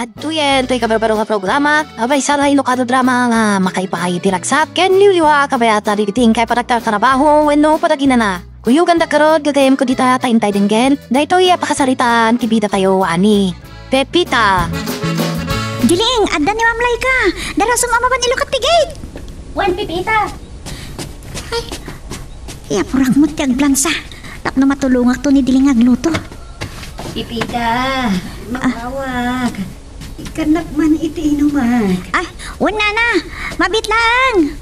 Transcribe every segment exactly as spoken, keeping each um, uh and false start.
Adtoyen toy kabarbaro nga programa, a maysa nga inukado drama nga makaipaay iti ragsak ken liwliwa a kabayatan dagiti inkay panagtartarabaho wenno panaginana. Kuyoganda garud, gagayyemko dita ta intay denggen daytoy a pakasaritaan ti bidatayo a ni Pepita. Diling, adda ni Ma'am Laika. Darasum a mapan ilukat ti gate. Wen, Pepita. Ay, iyapurak met ti agplansa tapno matulongakto ni Diling agluto. Pepita, mawawak. Ikkannak man iti inumak. Ay, wen, nana, mabit laeng.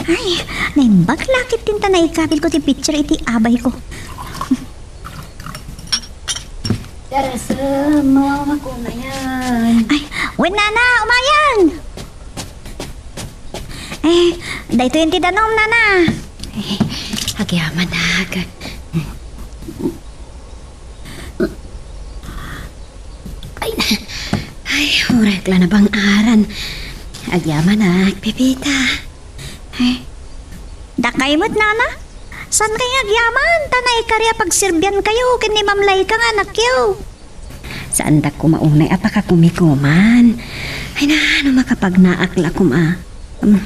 Ay, naimbag la ketdin ta naikapilko ti picture iti abayko. Darasem, mawawak unayen. Ay, wen, nana, umayen. Eh, daytoyen ti danum, nana. Eh, agyamanak. Ay, ay, uray la nabang-aran. Agyamanak, Pepita. Ay, dakay met, nana? Saan kay nga agyaman? Ta naikari a pagserbiankayo ken ni Ma'am Laika nga anakyo. Saandak koma unay a pakakumikuman. Ay na, no makapagnaak la koma. Um,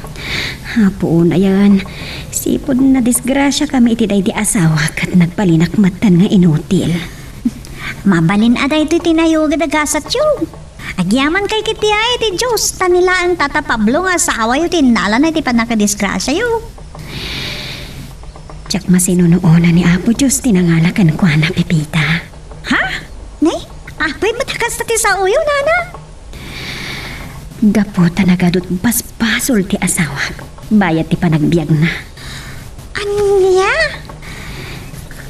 Apo, unayen. Sipud nadisgrasiakami iti daydi asawa ket nagbalinak metten nga inutil. Mabalin a daytoy ti nayuged a gasatyo. Agyamankay ketdi iti Dios, ta ni laeng Tata Pablo nga asawayo ti innalana iti pannakadisgrasiayo. Diak masinunuona ni Apo Dios ti nangala kenkuana, Pepita. Ha? Ni? Apay met a kasta ti saoyo, nana? Gapu ta nagadut basbasol ti asawak, bayat ti panagbiagna. Ania?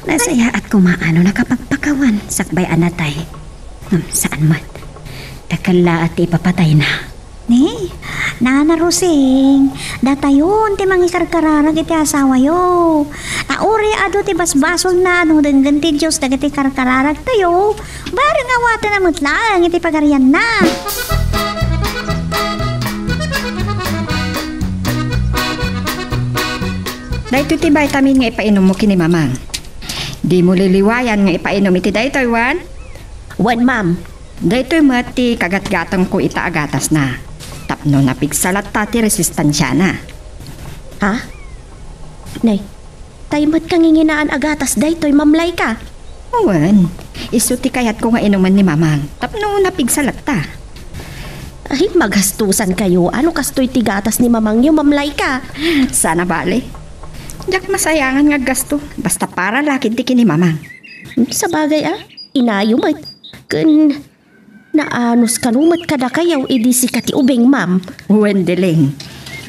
Nasayaat koma a no nakapagpakawan sakbay a natay. Ngem saan met. Dakkel laat ti ipapatayna. Ni, Nana Rosing, datayon ti mangikarkararag iti asawayo. Ta uray adu ti basbasolna no denggen ti Dios dagiti karkararagtayo, bareng awatenna met laeng iti pagarianna. Daytoy ti vitamin nga ipainummo ken ni Mamang. Dimo liliwayan nga ipainum iti daytoy, wen? Wen, ma'am. Daytoy met ti kagatgatengko ita a gatasna. Tapno napigsa latta ti resistensiana. Ha? Nay, tay met kanginginaan a gatas daytoy, Ma'am Laika? Wen, isu ti kayatko nga inumen ni Mamang. Tapno napigsa latta. Ay, magastusankayo. Ano kastoy ti gatas ni Mamangyo, Ma'am Laika? Sana bale. Diak masayangan nga aggasto. Basta para la ketdi ken ni Mamang. Sabagay, a, inayo met. Ken naanus kano met kadakayo idi sika ti ubing, ma'am? Wen, Diling.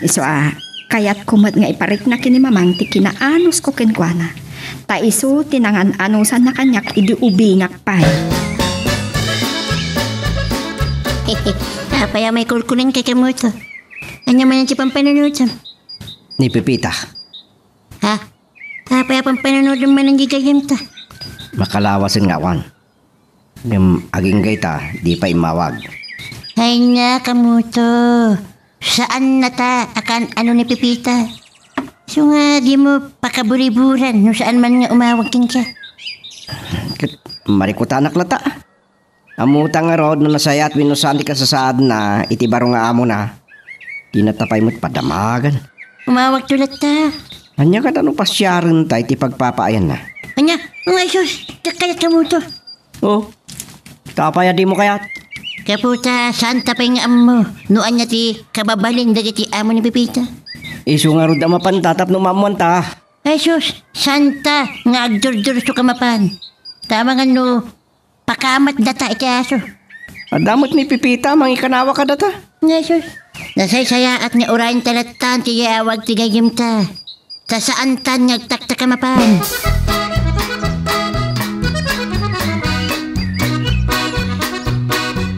Isu a, kayatko met nga iparikna ken ni Mamang ti kinaanusko kenkuana. Ta isu ti nangan-anusanna kaniak idi ubingak pay. Apay a maikulkuling kakamuto? Ania manen ti pampanunotam? Ni Pepita. Ha? Apay a pampanunotam manen di gayyemta? Makalawasen nga awan. Ngem agingga ita, di pay immawag. Ay na, kamuto. Saan nata a kaan-ano ni Pepita. Isu nga dimo pakaburiburan no saan man nga umawag kenka. Ket marikutanak lata. Ammota ngarud no nasayaat wenno saan ti kasasaadna iti baro nga amona. Di nata pay met padamagan. Umawagto latta. Ania kada no pasiarenta iti pagpapaayanna? Ania? Nga isus, diak kayat kamuto. Oh, apay a dimo kayat? Gapu ta saanta pay nga ammo no ania ti kababalin dagiti amo ni Pepita. Isu ngarud a mapanta tapno maammoanta. Ay sus, saanta nga agdurdursoka mapan. Ta amangan no pakamatdata iti aso. Adda met ni Pepita, mangikanawa kadata. Nga sus, nasaysayaat nga urayenta latta ti yaawag ti gayyemta. Ta saantan nga agtaktaka mapan.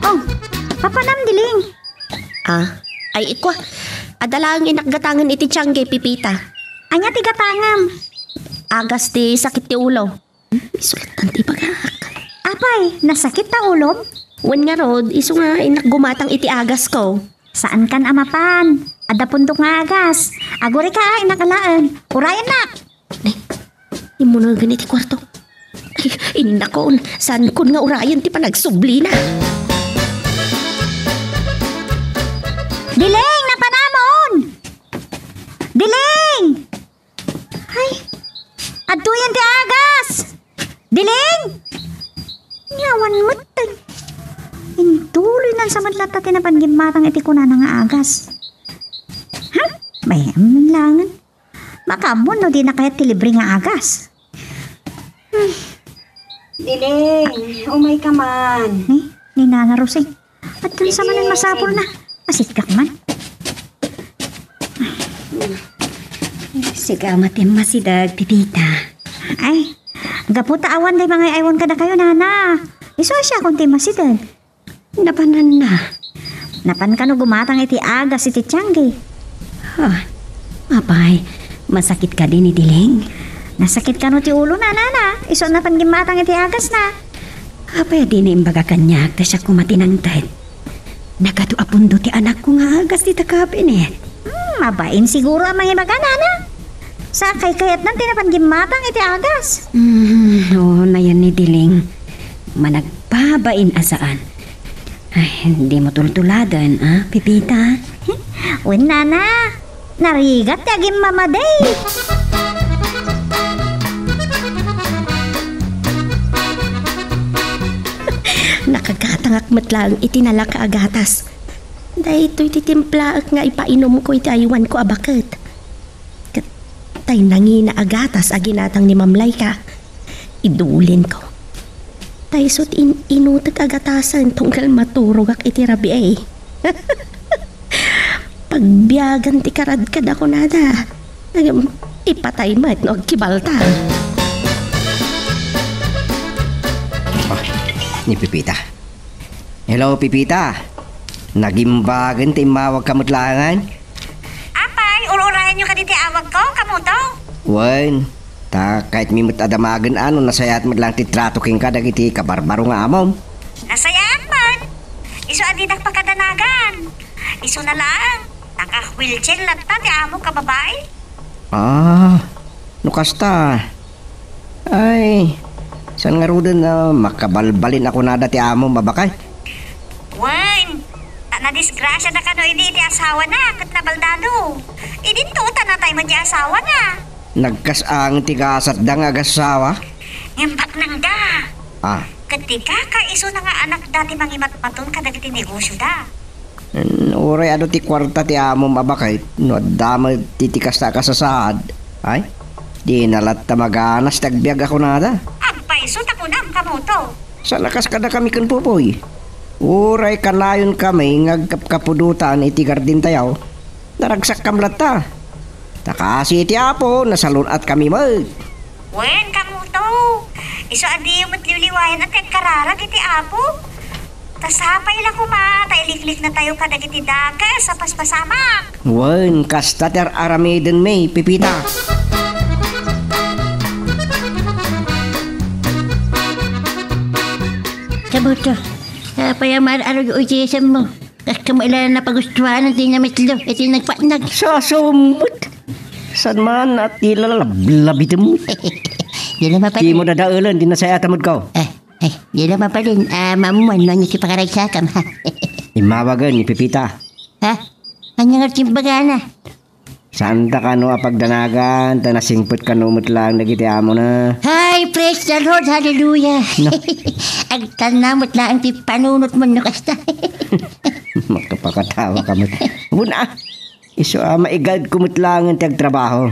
Oh, papanam, Diling? Ah, ay ikwa. Adda laeng inak gatangen iti tiangge, Pepita. Ania ti gatangem? Agas ti sakit ti ulo. Isu latta ti ibagak. Apay, nasakit ta ulom? Wen ngarud, isu nga inak gumatang iti agasko. Saankan a mapan. Adda pundok nga agas. Agurika a, inak alaen. Urayennak. Nay, immunegen iti kuarto. Ay, innakon, saankon nga urayen ti panagsublina. Diling! Nia awan metten. Intuloy na sa met latta ti napan gimmatang iti kunana nga agas. Ha? Mayem langen. Makaammo no dina kayat ti libre nga agas. Hmm. Diling, umayka man. Ni, ni Nana Rosing. Adton sa manen masapulna. Masiddek man. Sika met ti masideg, Pepita. Ay, gapu ta awan day mangay-aywan kadakayo, Nana. Isu a siakon ti masideg. Napananna. Napan kano gumatang iti agas iti tianggi. Ah, apay, masakit kadi ni Diling? Nasakit kano ti ulona, Nana. Isu a napan gimmatang iti agasna. Apay a dina imbaga kaniak ta siak koma ti nangted? Nagadu a pundo ti anakko nga agas dita kabinet. Hmm, mabain siguro a mangibaga, Nana. Sa kaykayatnan ti napan gimmatang iti agas. Hmm, oo, nayan ni Diling. Managbabain a saan. Ay, dimo tultuladen, a, Pepita? Wen, Nana. Narigat ti agimmamadi. Nakagatangak met laeng iti nalaka a gatas. Daytoy ti timplaek nga ipainumko iti aywanko a baket. Ket tay nangina a gatas a ginatang ni Ma'am Laika. Idulinko. Ta isu ti in-inutek a gatasen tunggal maturogak iti rabii. Pagbiagan ti karadkad a kunada. Ngem ipatay met no agkibalta. Ah, ni Pepita. Hello, Pepita. Nagimbagen ti immawagka met laengen? Apay, ur-urayenyo kadi ti awagko, Kamuto? Wen, ta kayatmi met a damagen a no nasayaat met laeng ti trato kenka dagiti kabarbaro nga amom. Nasayaat man. Isu a didak pakadanagan. Isuna laeng, naka-wheelchair latta ti amok a babai. Ah, no kasta, ay, saan ngaruden a makabalbalin a kunada ti amom a baket? Wen, ta nadisgrasiada kano idi iti asawana ket nabaldado. Idinto ta natay met ti asawana. Nagkas-ang ti gasatda nga agassawa? Ngem baknangda. Ah. Ket ti kaka isuna nga anakda ti mangimatmaton kadagiti negosioda. Uray adu ti kuarta ti amom a baket, no adda met ti, ti kasta a kasasaad, ay, dina latta maganas ti agbiag a kunada. Agpayso ta kunam, Kamuto. Saan a kas kadakami ken Popoy. Uray kanayonkami nga agkapkapudotan iti gardentayo, naragsakkam latta. Ta kaasi iti Apo, nasalun-atkami met. Wen, Kamuto, isu a diyo met liwliwayan a ti agkararag iti Apo. Ta sapay la koma ta ilikliknatayo kadagiti dakes a paspasamak. Wen, kasta ti ar-aramidenmi, Pepita. Kamuto, apay a mar-arog iti isem mo? Kas kamo ila napagustuanan ti namitlo iti nagpatnag. Sasumot. Saan man a ti lalablabitem? Dina mabalin. Dimo dadaelen ti nasayaat a moodko. Eh, eh, dina mabalin. Ah, maammuan no ania ti pakaragsakam, ha? Immawagen ni Pepita. Ha? Ania nga ti imbagana? Saanta kano a pagdanagan, ta nasingpet kano met laeng dagiti amona. Hi, praise the Lord, hallelujah. No. Agtalna met laeng ti panunotmo no kasta. Makapakatawa ka met. Wen a, isu a maigadko met laeng ti agtrabaho.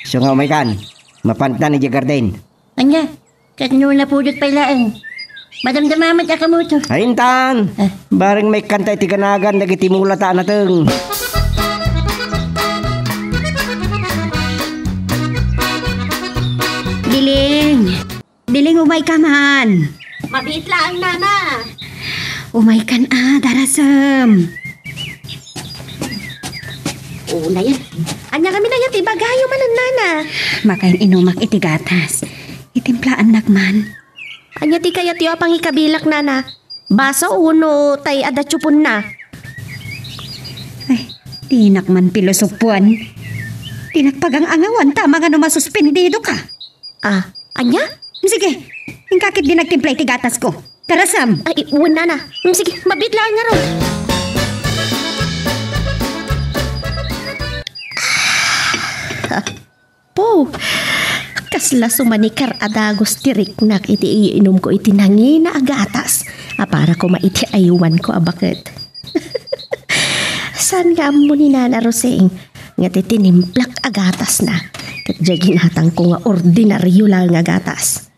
Isu nga umaykan, mapantan idiay garden. Ania? Ket no napudot pay laeng, madamdama met a Kamuto. Ay, intan! Ah. Bareng maikkanta iti ganagan dagiti mulata a nateng. Diling! Diling, umayka man! Mabiit laeng, Nana. Umaykan a, darasem. Oo, nayan. Ania ngamin aya ti ibagayo manen, Nana? Makain-inumak iti gatas. Itimplaannak man. Ania ti kayatyo a pangikabilak, Nana? Baso wenno tay adda tiupenna? Ay, dinak man pilosopuan. Dinak pagang-angawan ta mangano masuspendido ka. Ah, ania? Sige, inka ketdi nagtimpla iti gatasko. Darasem. Ay, wen, Nana. Mm, sige, mabiit laeng ngarud. Po, kas Kasla sumanikar a dagus ti riknak iti iinumko iti nangina a gatas a para koma iti aywanko a baket. Saan nga ammo ni Nana Rosing nga ti tinimplak a gatasna ket diay ginatangko nga ordinario laeng a gatas?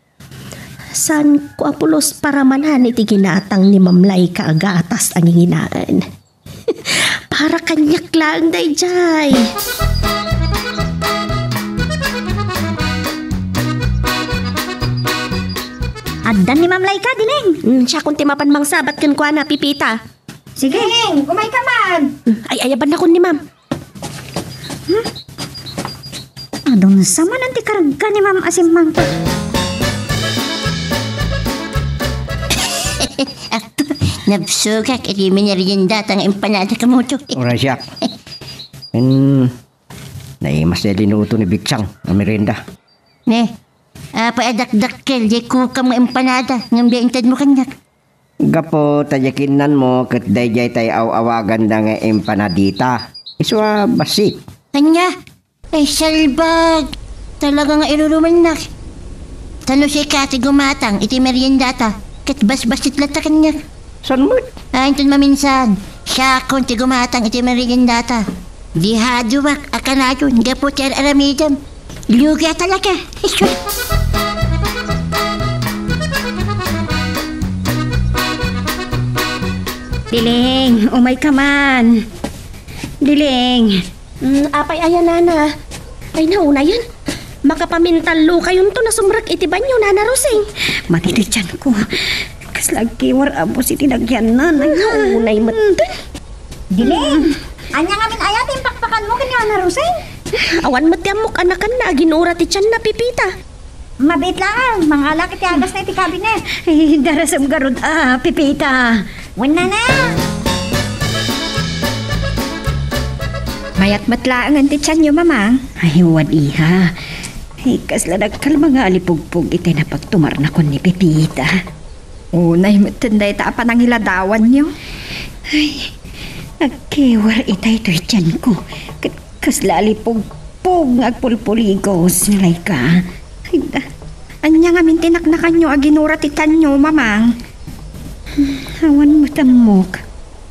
Saanko a pulos paramanan iti ginatang ni Mamlayka a gatas a nginginaen. Para kaniak laeng daydiay. Addan ni Mamlayka, Dileng. Mm, siakon ti mapan mangsabat kenkuana, Pipita. Sige. Dileng, umayka man. Mm, ay, ayabannakon ni Mam. Hmm? Adun sa man ti karga ni Mam a simmangpet. Nabsogak iti mineriendata nga empanada kamoto. Uray siak. Ken, naimas ti linuto ni Bitsang a merienda. Ne, apay a dakdakkel diay kukam nga empanada ngem diay intedmo kaniak? Gapu ta diay kinnanmo ket daydiay tay aw-awaganda nga empanadita. Isu a bassit. Ania? Ay, salbag! Talaga nga irurumennak. Ta no sika ti gumatang iti meriendata, ket basbassit latta kaniak. Saan met? Ah, inton maminsan, siakon ti gumatang iti meriendata. Dihaduak a kanayon gapu ti ar-aramidem. Lugi a talaga. Isu. Dileng, umayka man. Dileng. Mm, apay aya, Nana? Ay, naunayen. Makapamintallo kayonto a sumrek iti banio, Nana Rosing. Mati ti tianko. Kasla agkiwar a bus iti nagyannan. Ay, naunay met. Dileng, ania ngamin aya ti impakpakanmo ken ni Nana Rosing? Awan met ti ammok a nakanna a ginura ti tianna, Pipita. Mabiit laeng, mangalak iti agasna iti kabinet. Ay, darasem garud a, Pipita. Wen, Nana. Mayat met laengen ti tianyo, Mamang. Ay, wen, iha. Ay, kasla nagkalma nga alipugpog iti napagtumarnakon ni Pipita. Unay metten dayta a panangiladawanyo. Ay, agkiwar itay toy tianko. Ket kasla alipugpog nga agpulpuligos, Malayka. Ay, da. Ania ngamin ti naknakanyo a ginura ti tianyo, Mamang? Awan met ammok.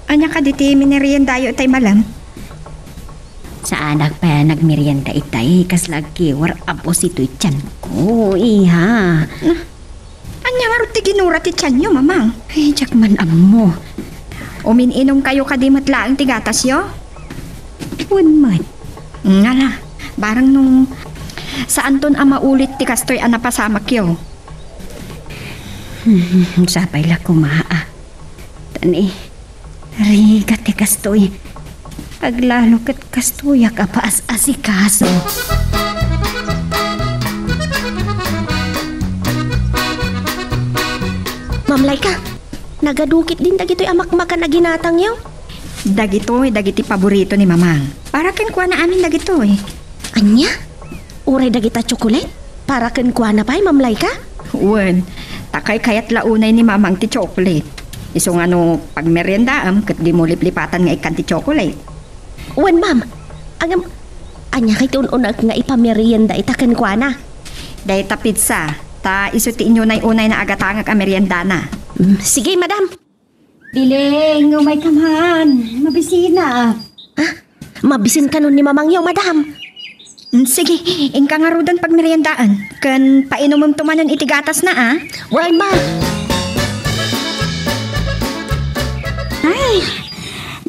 Ania kadi ti mineriendayo itay malem? Saanak pay a nagmerienda itay, kasla agkiwar a bus itoy tianko, iha. Na, ania ngarud ti ginura ti tianyo, Mamang? Ay, diak man ammo. Umin-inumkayo kadi met laeng ti gatasyo? Wen met. Ngala, barang no saanton a maulit ti kastoy a napasamakyo. Hmm, sapay la koma a. Tani, rigat ti kastoy. Aglalo ket kastoyak a paas-asikaso. Mamlayka, nagadukit din dagitoy a makmakan a ginatangyo? Dagitoy, dagiti paborito ni Mamang. Para kenkuana amin dagitoy. Ania? Uray dagita chocolate? Para kenkuana pay, Mamlayka? Wen, ta kaykayat la unay ni Mamang ti chocolate. Isu nga no pagmeriendaem ket dimo liplipatan nga ikkan ti chocolate. Wen, Mam. Ngem, ania kay ti un-unaek nga ipamerienda ita kenkuana? Dayta pizza, ta isu ti inunay-unay na agatangek a meriendana. Mm, sige, Madam. Dileng, umayka man. Mabisinak. Ah, mabisin kanon ni Mamangyo, Madam. Mm, sige, inka ngaruden pagmeriendaen. Ken painumemto manen iti gatasna, a. Wen, Ma'am. Ay,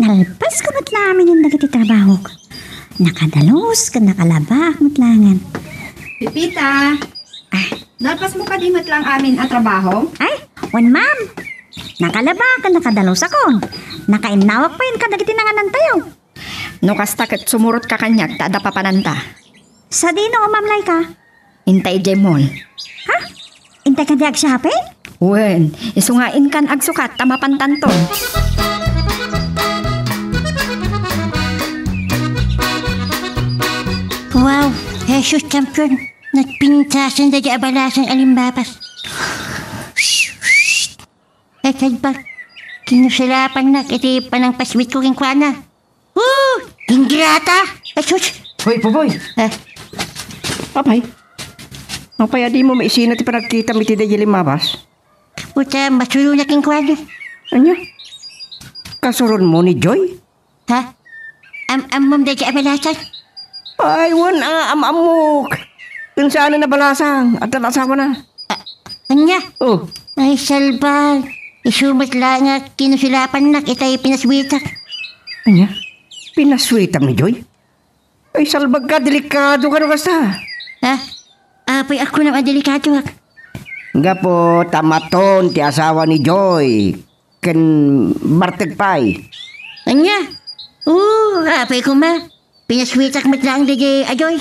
nalpasko met laeng dagiti trabahok. Nakadalus ken nakalabaak met laengen. Pipita, ah, nalpasmo kadi met laeng amin a trabaho? Ay, wen, Ma'am. Nakalabaak ken nakadalusakon. Nakainnawak payen kadagiti nanganantayo. No kasta ket sumurotka kaniak ta adda papananta. Sadino, Mamlayka? Inta idiay mall. Ha? Inta kadi ag-shopping? Wen, isu nga inkan agsukat ta mapantanto. Wow, Jesus champion, nagpintasen dagiti abalasan a limbabas. Ay, salbag. Kinusalapannak iti panangpaswitko kenkuana. Oh, ingrata! Ay, sus! Hoy, Puboy! Ah. Apay, Apay a dimo maisina ti panagkitam iti daydiay limmabas? Buta, masuronak kenkuana. Ania? Kasuronmo ni Joy? Ha? Am-, ammom daydiay a balasang? Ay, wen a, am-ammok. Ken saan a nabalasang, addan asawana. A-, ania? Oh. Ay, salbag. Isu met laeng a kinusulapannak itay pinasweetak. Ania? Pinasweetam ni Joy? Ay, salbagka, delikado ka no kasta. Ha? Apay a kunam a delikadoak? Gapu ta maton ti asawa ni Joy ken bartek pay. Ania? Oo, apay koma. Pinasweetak met laeng daydiay a Joy.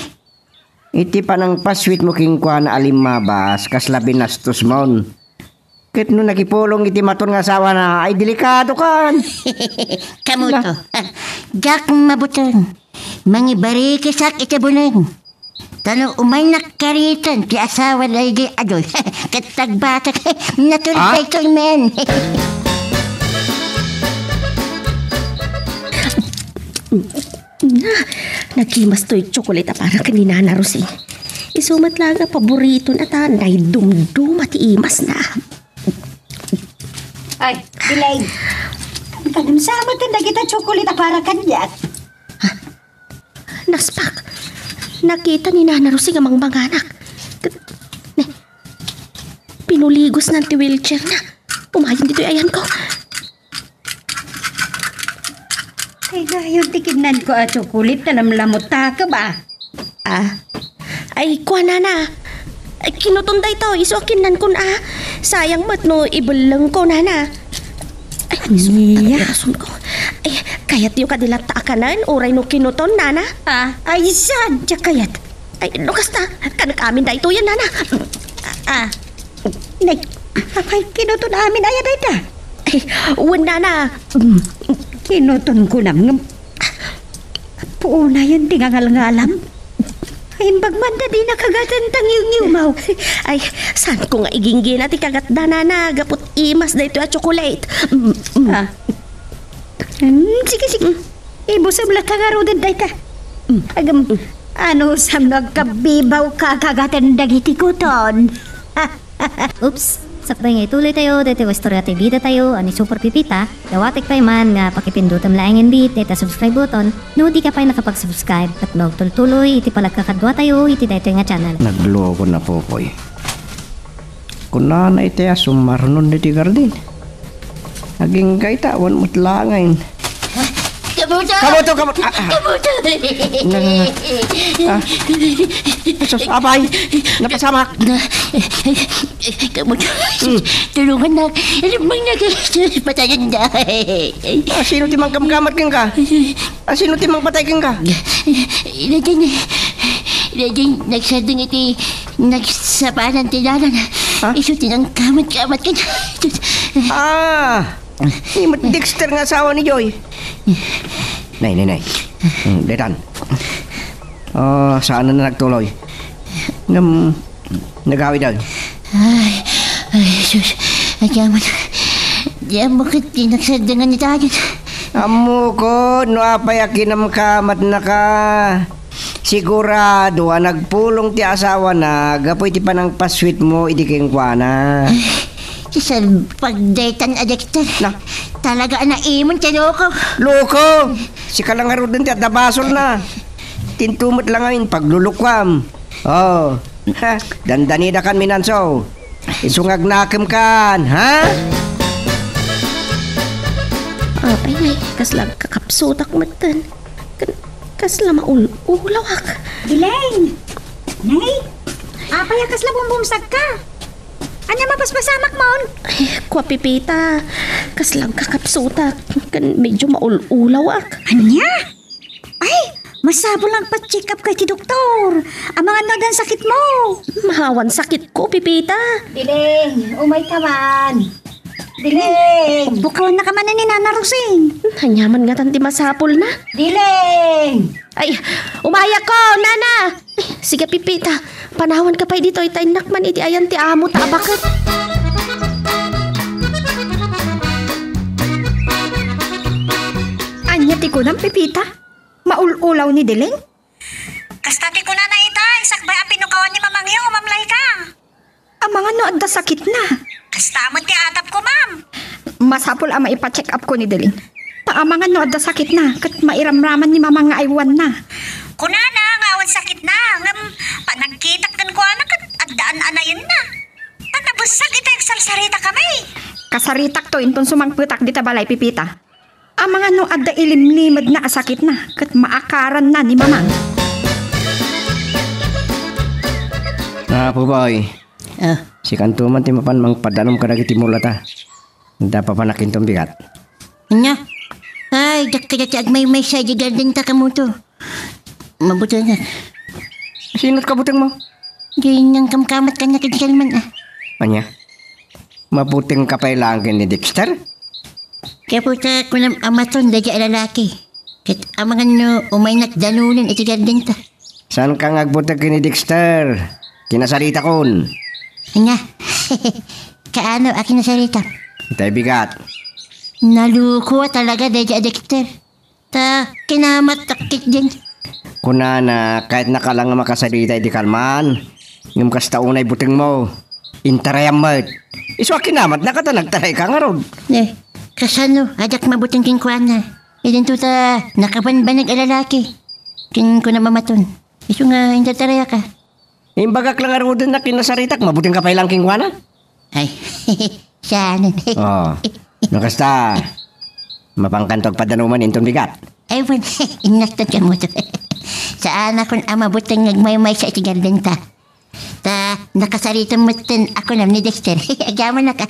Iti panangpasweetmo kenkuana a limmabas, kasla binastosmon. Ket no nakipulong iti maton nga asawana, ay delikadokan. Kamoto. Na- Diak mabuteng. Mangibarikisak iti buneng. Ta no umaynak kariten ti asawa daydiay a Joy, ket tagbatek, natuloy Ah? daytoy men. Na, nagimas toy tsokolate a para ken ni Nana Rosing. Isu met laeng a paboritona ta naidumduma ti imasna. Ay, Bilay. Kanam sa met dagita tsokolate a para kaniak? Naspak. Nakita ni Nana Rosing a mangmanganak. Ket, ne, pinuligosna ti wheelchairna. Umayen ditoy ayanko. Ay, nayon ti kinnanko a tsokolate, nalamlamot ta ka ba? Ah. Ay, kua, Nana. Ay, kinuton daytoy, isu a kinnankon, ah. Sayang met no ibellengko, Nana. Ay, Ania? Rasonko. Ay, kayatyo kadi latta a kanen, uray no kinuton, Nana? Ah, ay, saan ti kayat? Ay, no kasta, kanek amin daytoy, Nana. Ah. Nay, apay, kinuton amin aya dayta? Ay, wen, Nana. Mm. Kinuton ko nam ngem. Puonayen ti ngangalngalam. Ay, imbag man ta di nakagatan ta ngiwngiwmaw. Ay, saan ko nga iginggina ti kagatda, Nana, gapu ti imas daytoy a tsokolate. Mm, mm. Ah. Hmm, sige, sige. Mm. Ibusem latta ngaruden dayta. Mm. Agam, Mm. Ano, sam no agkabibaw ka kagatan dagiti kuton? Oops! Sakbay nga ituloy tayo, daytoy istorya ti bida tayo, a ni Super Pipita, dawatek pay man nga pakipindutem laengen bit dayta subscribe button, no di ka pay nakapag-subscribe, ket no agtultuloy iti panagkakadua tayo iti daytoy nga channel. Nagloko na, Popoy. Kunana iti a sumarnon iti gardin. Agingga ita, awan met laengen. Kabuto! Kabuto, kabuto! Ah, ah. Kabuto! Na, na, na. Ah. Sus, apay! Napasamak! Na, kabuto! Mm. Tulungan na! Lumang na kayo! Patayan na! Ah, sino ti mangkamkamat kenka? Ah, sino ti mangpatay kenka? Daydiay, daydiay, nagsardeng iti nagsapanan ti dalan. Ha? Isu ti nangkamat-kamat ken. Ah! Ni met Dexter nga asawa ni Joy. Nay, nay, nay. Hmm, detan. Ah, saan na nagtuloy? Ngem, nagawid ay. Ay, ay, sus. Ay, diamon. Diamon ket ti nagsardengan ni Tayon. Ammokon, no apay a kinamkamatnaka. Sigurado a nagpulong ti asawana gapu iti panangpasweetmo idi kenkuana. Ay, ti salbag daytan a Dexter. Na? Talaga a naimon ti loko. Loko! Sika la ngaruden ti adda basolna. Tinto met la ngamin paglulukuam. Oh, ha, dandanidakan, Minanso. Isu nga agnakemkan, ha? Apay ngay, kasla agkakapsutak metten. Ken kasla maul-ulawak. Bileng! Nay! Apay a kasla bumbumsagka? Ania mapaspasamak mon? Ay, kua Pipita, kasla agkakapsutak. Ken medyo maul-ulawak. Ania? Ay, masapul nga agpa-check up ka iti doktor. Amangan no addan sakitmo. Maawan sakitko, Pipita. Bileng, umayka man. Bileng. Bukawanna ka man ni Nana Rosing. Ania man ngatan ti masapulna? Bileng. Ay, umayakon, Nana. Ay, sige, Pipita. Panawanka pay ditoy, ta innak man iti ayan ti amota a baket. Ania ti kunam, Pipita? Maul-ulaw ni Deleng? Kasta ti kunana ita, sakbay a pinukawan ni Mama Yo, Ma'am Laika. Amangan no adda sakitna. Kasta met ti atapko, ma'am. Masapul a maipa-check up ko ni Deling. Ta amangan no adda sakitna, ket mairamraman ni Mamang nga aywanna. Kunana nga awan sakitna, ngem panagkitak kenkuana ket addaan anayenna. Ta nabessag iti agsarsaritakami. Kasaritakto inton sumangpetak dita balay, Pipita. Amangan no adda ilimlimedna a sakitna ket maakaranna ni Mamang. Ah, Puboy. Ah. Sikanto man ti mapan mangpadanom kadagiti mulata. Adda papanak inton bigat. Ania? Ay, dakkel ti agmaymaysa iti gardenta kamoto. Mabutengak. Sino ti kabutengmo? Diay nankamkamat kaniak iti kalman, ah. Ania? Mabutengka pay laeng ken ni Dexter? Gapu ta kunam a maton daydiay a lalaki. Ket amangan no umaynak danonen iti gardenta. Saanka nga agbuteng ken ni Dexter? Kinasaritakon. Ania? Kaano a kinasarita? Itay bigat. Naluko a talaga daydiay a Dexter. Ta kinamattak ketdin. Kunana, kayatnaka la nga makasarita iti kalman. Ngem kasta unay butengmo. Intarayam met. Isu a kinamatnaka ta nagtarayka ngarud. Eh, kasano? Addak mabuteng kenkuana. Idinto ta nakabanbanag a lalaki. Ken kunam a maton. Isu nga intartarayaka. Imbagak la ngaruden a kinasaritak, mabutengka pay laeng kenkuana? Ay, saan? Oh, no kasta, mapankanto agpadanoman inton bigat. Ay, wen, innak ta kamoto. Saanakon a mabuteng nga agmaymaysa iti gardenta. Ta, nakasaritam metten a kunam ni Dexter. Agyamanak.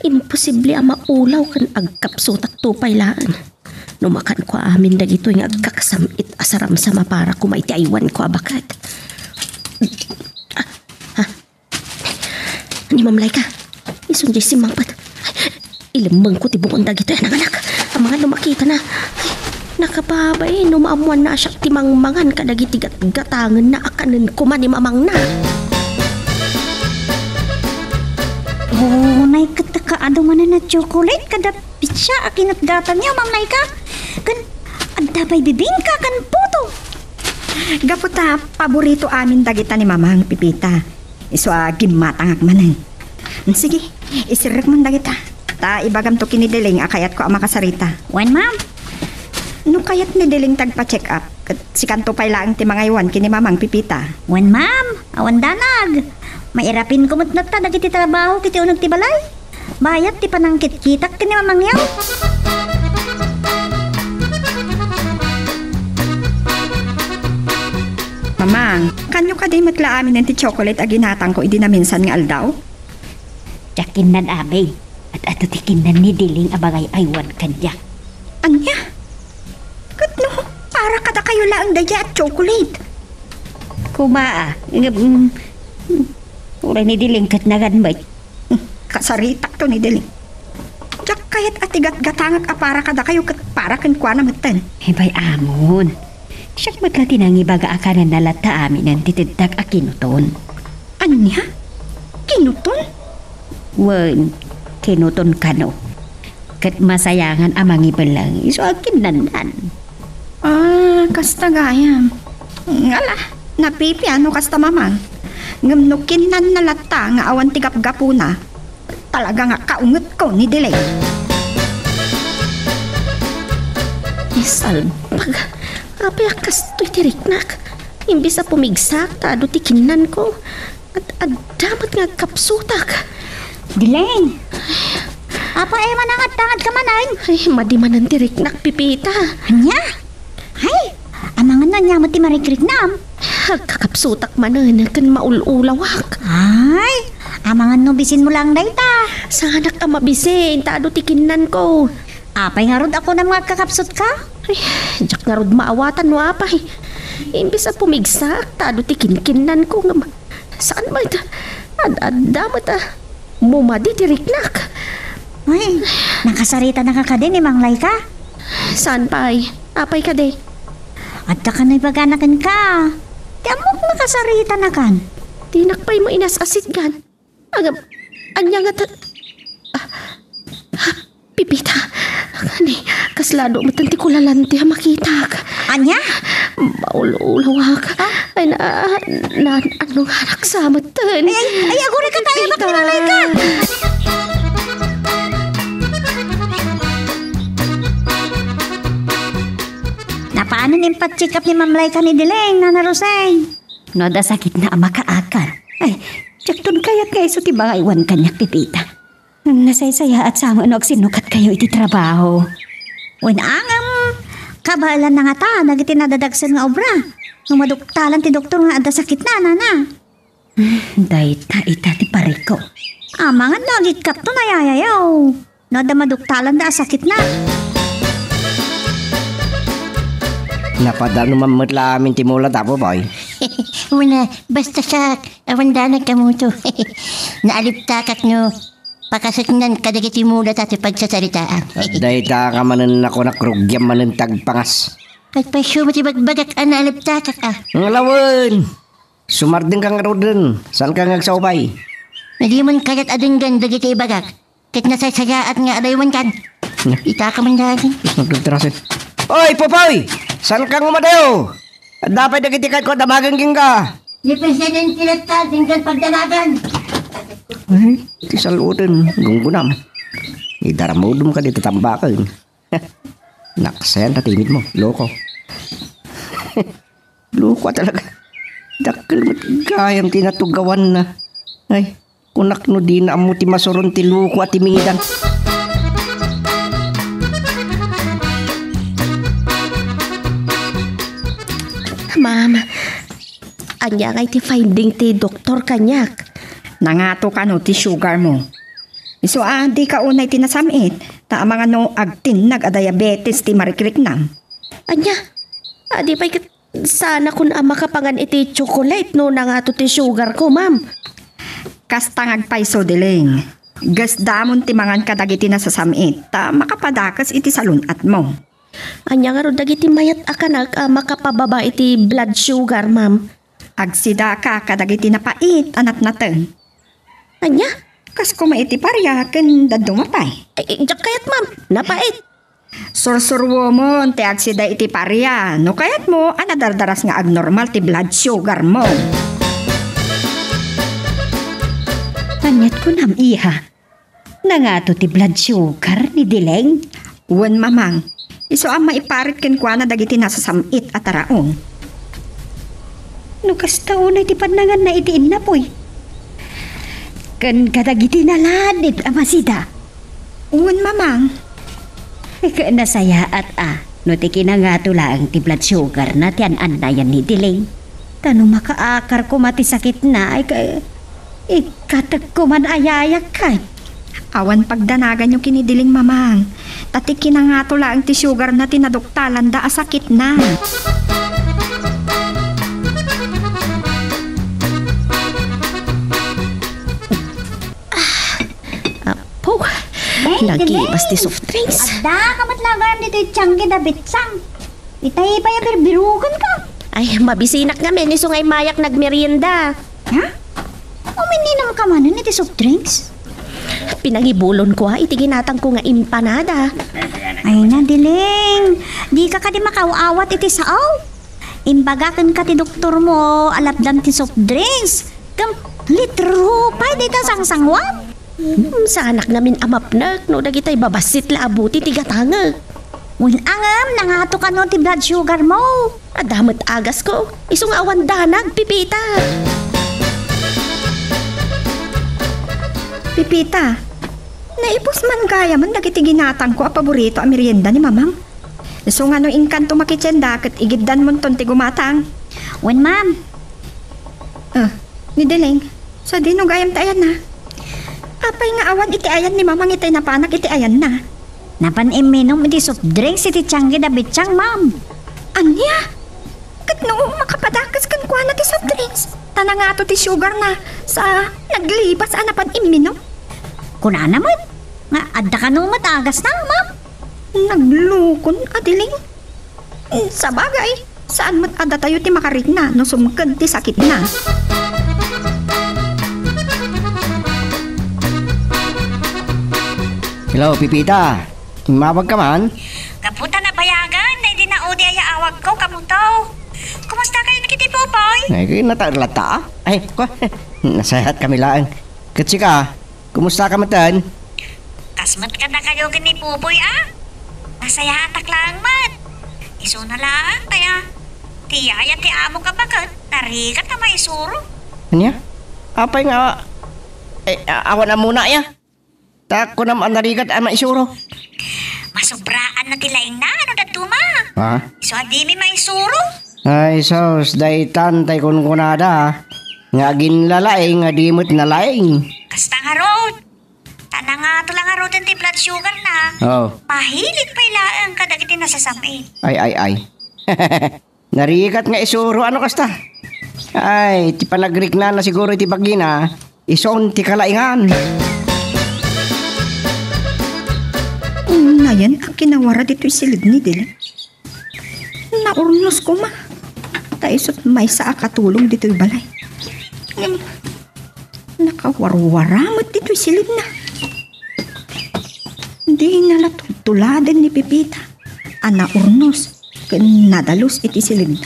Imposible a maulaw ken agkapsutakto pay laeng. No makanko amin dagitoy nga agkakasam-it a saramsam a para koma iti aywanko a baket. Ah, ah. Ni Ma'am Laika, isun diay simmangpet. Ay, ilemmengko ti bungon dagitoy a nanganak. Amangan no makitana. Ay, nakababain no maammoanna a siak ti mangmangan kadagiti gatgatangenna a kanen koma ni mamangna. Unay ket ta kaadu manen a chocolate kada pitsa a kinatgatangyo, Ma'am Laika. Ken adda pay bibingka ken puto. Gapu ta paborito amin dagita ni Mamang, Pipita. Isu a gimmatangak manen. Sige, isirrekmon dagita. Ta ibagamto ken ni Deling a kayatko a makasarita. Wen, ma'am. No kayat ni Deling ti agpa-check up, ket sikanto pay laeng ti mangaywan ken ni Mamang, Pipita. Wen, ma'am. Awan danag. Mairapinko met latta dagiti trabahok iti uneg ti balay. Bayat ti panangkitkitak ken ni Mamangyaw. Mamang, kaanyo kadi met la aminen ti chocolate a ginatangko idi naminsan nga aldaw? Diak kinnan, abi. Ad-adu ti kinnan ni Diling a mangay-aywan kaniak. Ania? Ket no, para kadakayo laeng daydiay a chocolate. Koma, a, ngem, mm, uray ni Diling ket nagan met. Hmm, kasaritakto ni Diling. Diak kayat a ti gatgatangak a para kadakayo ket para kenkuana metten. Ibay, amon. Siak met la ti nangibaga a kanenna latta aminen ti teddak a kinuton. Ania? Kinuton? Wen, kinuton kano. Ket masayangan a mangibelleng isu a kinnannan. Ah, kasta gayam. Ngala, napipian no kasta, Mamang. Ngem no kinnanna latta nga awan ti gapgapuna, talaga nga kaungetko ni Diling. Isalbag. Apay a kastoy ti riknak? Imbes a pumigsak ta adu ti kinnanko, ad-, adda met nga agkapsutak. Diling! Apay a manangadtangad ka manen? Ay, madi manen ti riknak, Pipita. Ania? Ay, amangan no ania met ti marikriknam? Agkakapsutak manen ken maul-ulawak. Ay, amangan no bisinmo laeng dayta. Saanak a mabisin ta adu ti kinnanko. Apay ngarud a kunam nga agkakapsutka? Ay, diak ngarud maawatan no apay. Imbes a pumigsak ta adu ti kinkinnanko ngem saan met. Ad-adda met a bumadi ti riknak. Ay, nakasaritanaka kadi ni Mang Laika? Saan pay? Apay kadi? Adda kano ibagana kenka. Ti ammok nakasaritanaka. Dinak pay mainas-asitgan. Agam, ania nga ta-, ah, ah, Pipita, kani, kasla adu met ti kulalanti a makitak. Ania? Maul-ulawak. Ah? Ay, na, na, ano nga anak sa met ten? Ay, ay, ay, agurayka tayo, Pipita. Bakit ni Mamlayka? Napaanon impacheck up ni Mamlayka ni Dileng, Nana Roseng? No adda sakitna a makaakar. Ay, diakton kayat nga isu ti mangaywan kaniak, Pipita. Nasaysayaat sa met no agsinnukatkayo iti trabaho. Wen, ngem, kabaelanna ngata dagiti nadadagsen nga obra. No maduktalan ti doktor nga adda sakitna, nana. Dayta ita ti parikko. Amangan no agikkatton a yayayaw. No adda maduktalanda a sakitna. Napadano man met la amin ti mulata, Popoy. Wen, basta siak, awan danag kamoto. Naaliptakak no pakaseknan kadagiti mulata ti pagsasaritaan. Dayta ka manen a kunak rugiam manen ti agpangas. Ket pasyem ti bagbagak a naaliptakak a. Ngalawen! Sumardengka ngaruden, saanka nga agsaubay? Nadimon kayat a denggen dagiti ibagak, ket nasaysayaat nga adaywankan. Hmm. Itaka man dagiti. Nagdultirasen. Oy, Popoy! Saanka nga umadayo? Adda pay dagiti kayatko a damagen kenka. Ni Presidente latta, denggen pagdanagan. Ay, ti saluden, gunggunam. Idaramudem ka dita tambaken. Naksayan ta timid mo, loko. Loko a talaga. Dakkel met gayam ti natugawanna. Ay, kunak no dina ammo ti masuron ti loko a timidan. Ma'am, ania ngay ti finding ti doktor kaniak? Nangato kano ti sugar mo. Isu a, dika unay ti nasam-it, ta amangan no agtinnag a diabetes ti marikriknam. Ania? Adi pay ket saanakon a makapangan iti chocolate no nangato ti sugar ko, ma'am. Kasta nga agpayso, Dileng. Gasdamon ti mangan kadagiti nasasam-it, ta makapadakes iti salun-atmo. Ania ngarud dagiti mayat a kanak a makapababa iti blood sugar, ma'am? Agsidaka kadagiti napait a natnateng. Ania? Kas koma iti paria ken dadduma pay. Ay, ay, diak kayat, ma'am. Napait. Sursuruemon ti agsida iti paria. No kayatmo a nadardaras nga agnormal ti blood sugar mo. Aniat kunam, iha? Nangato ti blood sugar ni Dileng? Wen, mamang. Isu a maiparit kenkuana dagiti nasasam-it a taraon. No kasta unay ti pannanganna iti innapoy. Ken kadagiti nalanit a masida. Wen, mamang. Ket nasayaat a, no ti kinangato laeng ti blood sugar na ti an-annayan ni Dileng. Ta no makaakar koma ti sakitna, ay ka-, ikkatek koman a yayakkay. Awan pagdanaganyo ken ni Dileng, mamang. Ta ti kinangato laeng ti sugar na ti naduktalanda a sakitna. Apo, eh, nagibas ti soft drinks. Adda ka met la gayam ditoy tianggi da bitsang. Itay pay a birbirukenka. Ay, mabisinak ngamin, isu nga immayak nagmerienda. Ha? Umininum ka manen iti soft drinks? Pinangibulon ko, ah, iti ginatang ko nga empanada. Ay na, Dileng. Di ka kadi makaw-awat iti sao? Imbagaken ka ti doktor mo, alapdam ti soft drinks. Kem litro pay dita sangsanguam. Hmm, saanak ngamin a mapnek no dagitay babassit la a buti ti gatangek. Wen, ngem nangato kano ti blood sugar mo? Adda met agasko. Isu nga awan danag, Pipita. Pipita, naipus man gayamen dagiti ginatangko a paborito a merienda ni Mamang. Isu nga no inkanto makitienda ket igiddanmonton ti gumatang. Wen, ma'am. Ah, ni Deleng, sadino gayam ti ayanna? Apay nga awan iti ayan ni Mamang itay napanak iti ayanna? Napan imminum iti soft drinks iti tianggi da bitsang, ma'am. Ania? Ket no makapadakes kenkuana ti soft drinks, ta nangato ti sugar na, sa naglibas a napan imminum. Kunana met, nga adda kano met agasna, ma'am? Naglukon, Adeline. Sabagay, saan met a datayo ti makarikna no sumked ti sakitna. Hello, Pipita. Immawag ka man? Gapu ta nabayagan, daydi naudi a yaawagko, kamuto. Kumusta kayo ni Kiti Popoy? Ay, nataer latta, ah. Ay, ko, nasayaat kami laeng. Ket sika, kumusta ka metten? Kas met kadakayo ken ni Popoy, ah. Nasayaatak laeng met. Isuna laeng, tay, ah. Ti yaya ti amo ka baket, narigat a maisuro. Ania? Apay nga, eh, a-, awan ammona, ya? Ta kunam a narigat a maisuro. Masubraan na ti laingna, ano dadduma? Ha? Isu a dimi maisuro? Ay, sus, daytan tay kunkunada, nga aginlalaing nga di met nalaing. Kasta ngarud. Ta nangato la ngaruden ti blood sugar na. Oh. Mahilig pay laeng kadagiti nasasam-it. Ay, ay, ay. Narigat nga isuro, ano kasta? Ay, ti panagriknana siguro iti bagina, isun ti kalaingan. Unayen a kinawara ditoy silid ni Dileng. Naurnos koma. Ta isut maysa a katulong ditoy balay. Ngem, nakawarwara met ditoy silidna. Dina la tultuladen ni Pipita a naurnos ken nadalus iti silidna.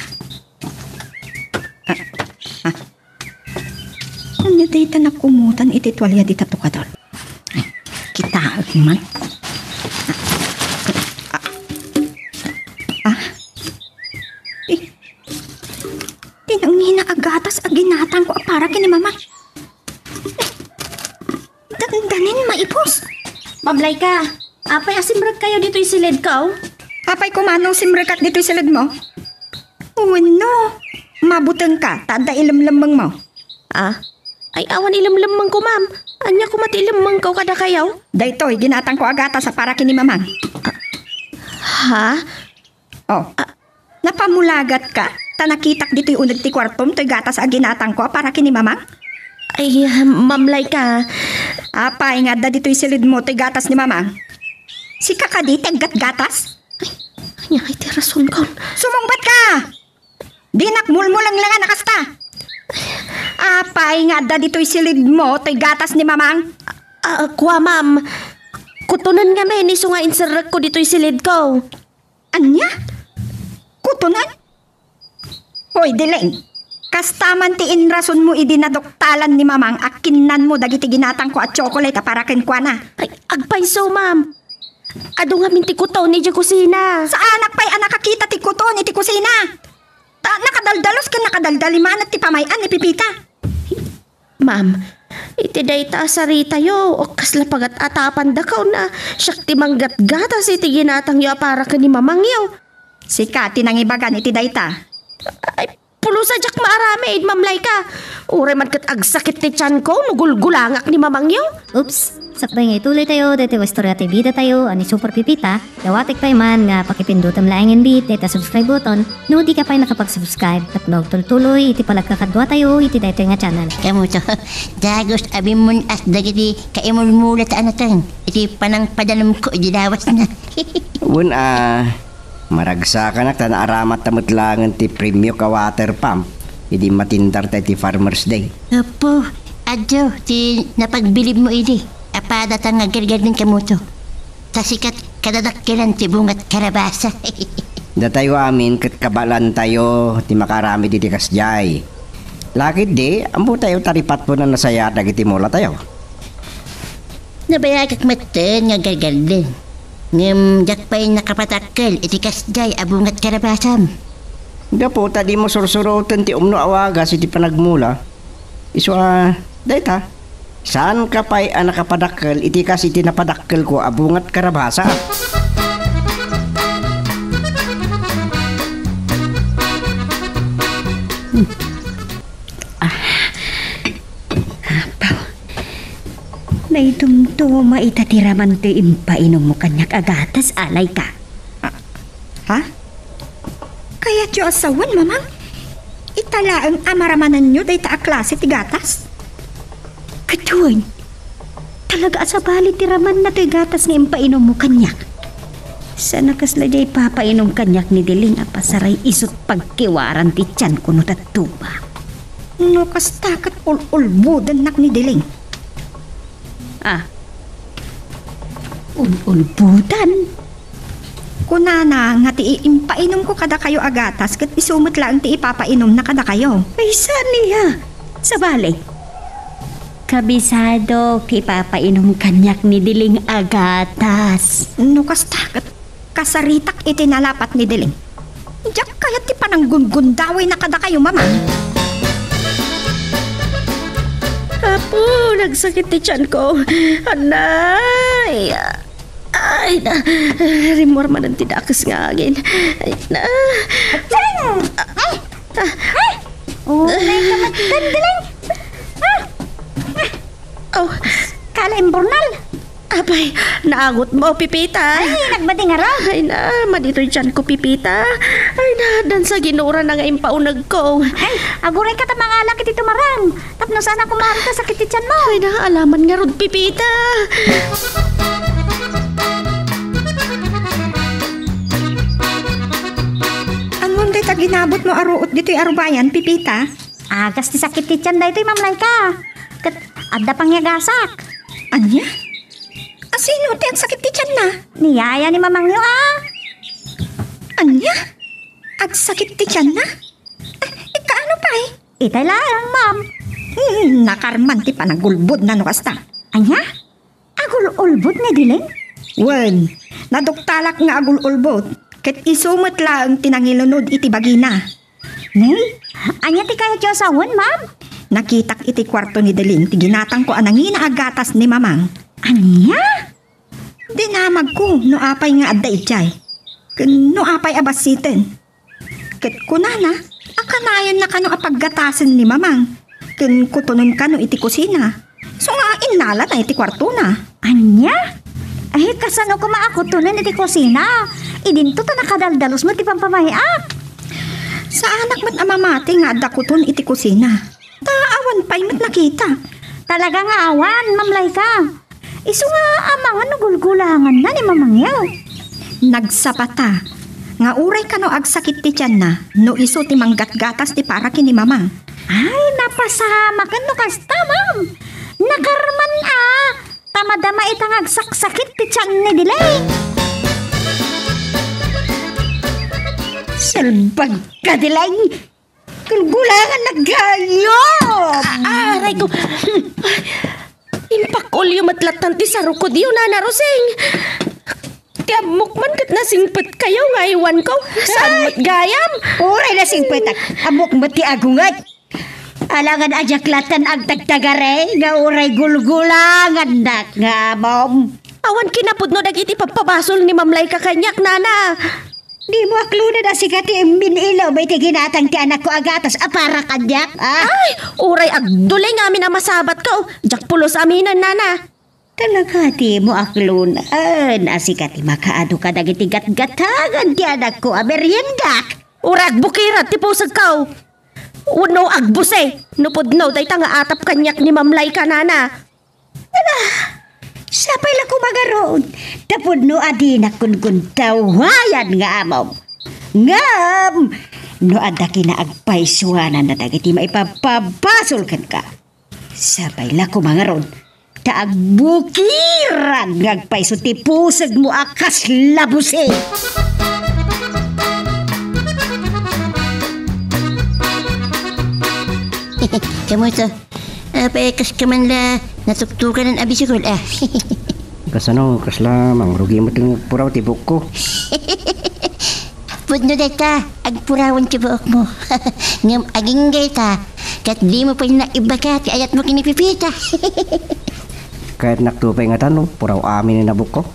Ah, ah. Ania dayta nakumutan iti tualia dita tukador? Ay, kitaek man. Ah, ah. Eh, ti nangina a gatas a ginatangko a para ken ni Mamang. Dandanin maipus. Mamlay ka. Apay a simrekkayo ditoy silidko? Apay koma no simrekak ditoy silidmo? Wenno, mabutengka ta adda ilemlemmengmo. Ah? Ay, awan ilemlemmengko, ma'am. Ania koma ti ilemmengko kadakayo? Daytoy, ginatangko a gatas a para ken ni Mamang. Ha? Oh. Ah. Napamulagatka? Ta nakitak ditoy uneg ti kuartom toy gatas a ginatangko a para ken ni Mamang? Ay, Mamlay ka. Apay nga adda ditoy silidmo toy gatas ni Mamang? Sika kadi ti aggatgatas? Ay, ania iti rasonko? Sumungbat ka! Dinak mulmulenglengan a kasta. Apay nga adda ditoy silidmo toy gatas ni Mamang? Ah, kua, ma'am. Kutonen ngamin isu nga inserrekko ditoy silidko. Ania? Kutonen? Hoy, Dileng, kasta man ti inrasonmo idi naduktalan ni Mamang a kinnanmo dagiti ginatangko a tsokolate a para kenkuana. Ay, agpayso, ma'am. Adu ngamin ti kuton idiay kusina. Saanak pay a nakakita ti kuton iti kusina. Ta nakadaldalus ken nakadaldalimanet ti pamay-an ni Pipita. Ma'am, iti dayta a saritayo, o kasla pagat-atapandakaw na, siak ti manggatgatas iti ginatangyo a para ken ni Mamangyo. Sika ti nangibagan iti dayta. Ay, pulos a diak maaramid, Mamlay ka. Uray man ket agsakit ti tianko no gulgulangak ni Mamangyo. Oops, sakbay nga ituloy tayo, daytoy istorya ti bida tayo, a ni Super Pipita, dawatek pay man nga pakipindutem laeng inbit dayta subscribe button, no di ka pay nakapag-subscribe tapno agtultuloy iti panagkakadua tayo iti daytoy nga channel. Kamuto, dagus a bimmun-as dagiti kaimulmula ta anateng iti panangpadalumko idi lawasna. Wen a, maragsakanak ta naaramatta met laengen ti premio a water pump idi matindar ta iti Farmers Day. Apo, adu ti napagbilibmo idi. Apada ta nga gargarden kamuto. Ta sikat kadadakkelan ti bungat karabasa. Datayo amin ket kabaelantayo ti makaaramid iti kasdiay. Laketdi, ammotayo ta ripatpon a nasayaat dagiti mulatayo. Nabayagak metten nga gargarden. Ngem diak pay nakapadakkel iti kasdiay a bungat karabasam. Gapu ta dimo sursuroten ti umno a wagas iti panagmula. Isu a, dayta, saanka pay a nakapadakkel iti kas iti napadakkelko a bungat karabasa. Hmm. Ah. Apo. Naidumduma ita ti raman ti impainummo kaniak a gatas, Alayka. Ah, ha? Kayatyo a sawen, Mamang? Ita laeng a maramananyo dayta a klase ti gatas? Ket wen, talaga a sabali ti ramanna toy gatas nga impainummo kaniak. Saan a kasla diay ipapainom kaniak ni Dileng a pasaray isut pagkiwaran ti tianko no dadduma. No kasta ket ul-ulbodennak ni Dileng. Ah. Ul-ulbutan. Kunana nga ti impainumko kadakayo a gatas ket isu met laeng ti ipapainomna kadakayo. Ay, saan niya? Sabali. Kabisado ti ipapainom kaniak ni Diling a gatas. No kasta, ket kasaritak iti nalapat ni Diling. Diak kayat ti pananggunggundawi na kadakayo, Mamang. Apo, nagsakit ti tiyan ko. Anay! Ay, na, rimmuar manen ti dakes nga agin. Ay, na. Diling! Ay! Ay! Unay ka met, Diling! Ah! Oh. Kala imburnal. Apay, naagutmo, Pipita. Ay, nagmadingara. Ay na, maditoy tiyan ko, Pipita. Ay na, dansa ginura na nga impauneg ko. Ay, aguray ka ta mangalak iti tumaram. Tapno saan a kumaam ta sakit ti tiyan mo. Ay na, alaman ngarud, Pipita. Ammom dayta ginabutmo a ruot ditoy arubayan, Pipita? Agas ti sakit ti tiyan daytoy, Ma'am Laika. Ket adda pangyagasak. Ania? Asino ti agsakit ti tiyanna? Ni yaya ni mamangyo, a. Ania? Agsakit ti tiyanna? Ah, ikkaano pay? Itay laeng, ma'am. Hmm, nakarman ti panagulbodna no kasta. Ania? Agul-ulbod ni Diling? Wen, naduktalak nga agul-ulbod, ket isu met laeng ti nangilunod iti bagina. Nay, ania ti kayatyo a sawen, ma'am? Nakitak iti kuarto ni Diling ti ginatangko a nangina a gatas ni Mamang. Ania? Dinamagko no apay nga adda idiay, ken no apay a bassiten. Ket kunana a kanayanna kano a paggatasen ni Mamang, ken kutonen kano iti kusina. Isu nga innalana iti kuartona. Ania? Ay, kasano koma a kutonen iti kusina? Idinto ta nakadaldalus met ti pampamay-ak. Saanak met a mamati nga adda kuton iti kusina. Ta awan pay met nakita. Talaga nga awan, Ma'am Laika. Isu nga amangan no gulgulanganna ni mamangyo. Nagsapata nga uray kano agsakit ti tianna no isu ti manggatgatas ti para ken ni Mamang. Ay, napasamaken no kasta, ma'am. Nakarman a, ta madama ita nga agsaksakit ti tian ni Dileng. Salbag ka, Dileng! Gulgulangan na gayam! A-, aray ko. Impakulyo met lattan ti sarukodyo, Nana Rosing. Ti ammok man ket nasingpetkayo nga aywanko. Saan met gayam? Uray nasingpetak. Ammok met ti agunget. Alangan a diak lattan agtagtagare nga uray gulgulangannak nga amom. Awan kinapudno dagiti pappabasol ni Ma'am Laika kaniak, Nana. Dimo akloned a sika ti immin-ilem iti ginatang ti anakko a gatas a para kaniak, a? Ay, uray agduling amin a masabatko. Diak pulos aminen, Nana. Talaga dimo akloned a sika ti makaadu kadagiti gatgatangan ti anakko a meriendak? Uray agbukirat ti pusegko. Wenno agbuse no pudno dayta nga atap kaniak ni Ma'am Laika, Nana. Ala, sapay la koma ngarud, ta pudno a dinak gunggundawayan nga amom. Ngem, no adda kinaagpaysuananna dagiti maipappabasol kenka, sapay la koma ngarud, ta agbukiran nga agpayso ti pusegmo a kasla buse. Kamusta? Apay, kas ka man la natuktukan a bisikul, a? Kasano, kasla mangrugi met ti puraw ti buokko? Pudno dayta, agpurawen ti buokmo. Ngem agingga ta, ket dimo pay naibaga ti ayatmo ken ni Pipita. Kayatnak to pay ngata no puraw amin a buokko.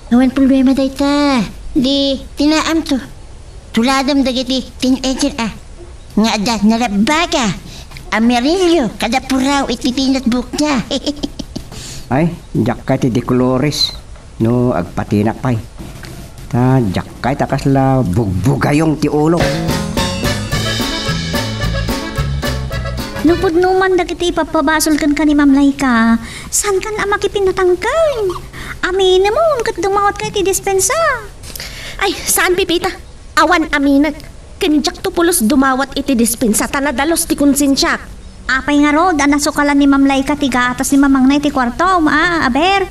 Awan problema dayta. Di, tinaamto. Tuladem dagiti teenager a nga adda nalabbaga a merilio kada puraw iti tinatbukna. Ay, diak kayat ti de colores no agpatinak pay. Ta diak kayat a kasla bugbugayong ti ulo. No pudno man dagiti ipappabasol kenka ni Ma'am Laika, saankan a makipinatangken. Aminem ket dumawat ka iti dispensa. Ay, saan, Pipita. Awan aminek. Ken diakto pulos dumawat iti dispensa ta nadalus ti konsensiak. Apay ngarud a nasukalan ni Ma'am Laika ti gatas ni mamangna iti kuartom, a, aber?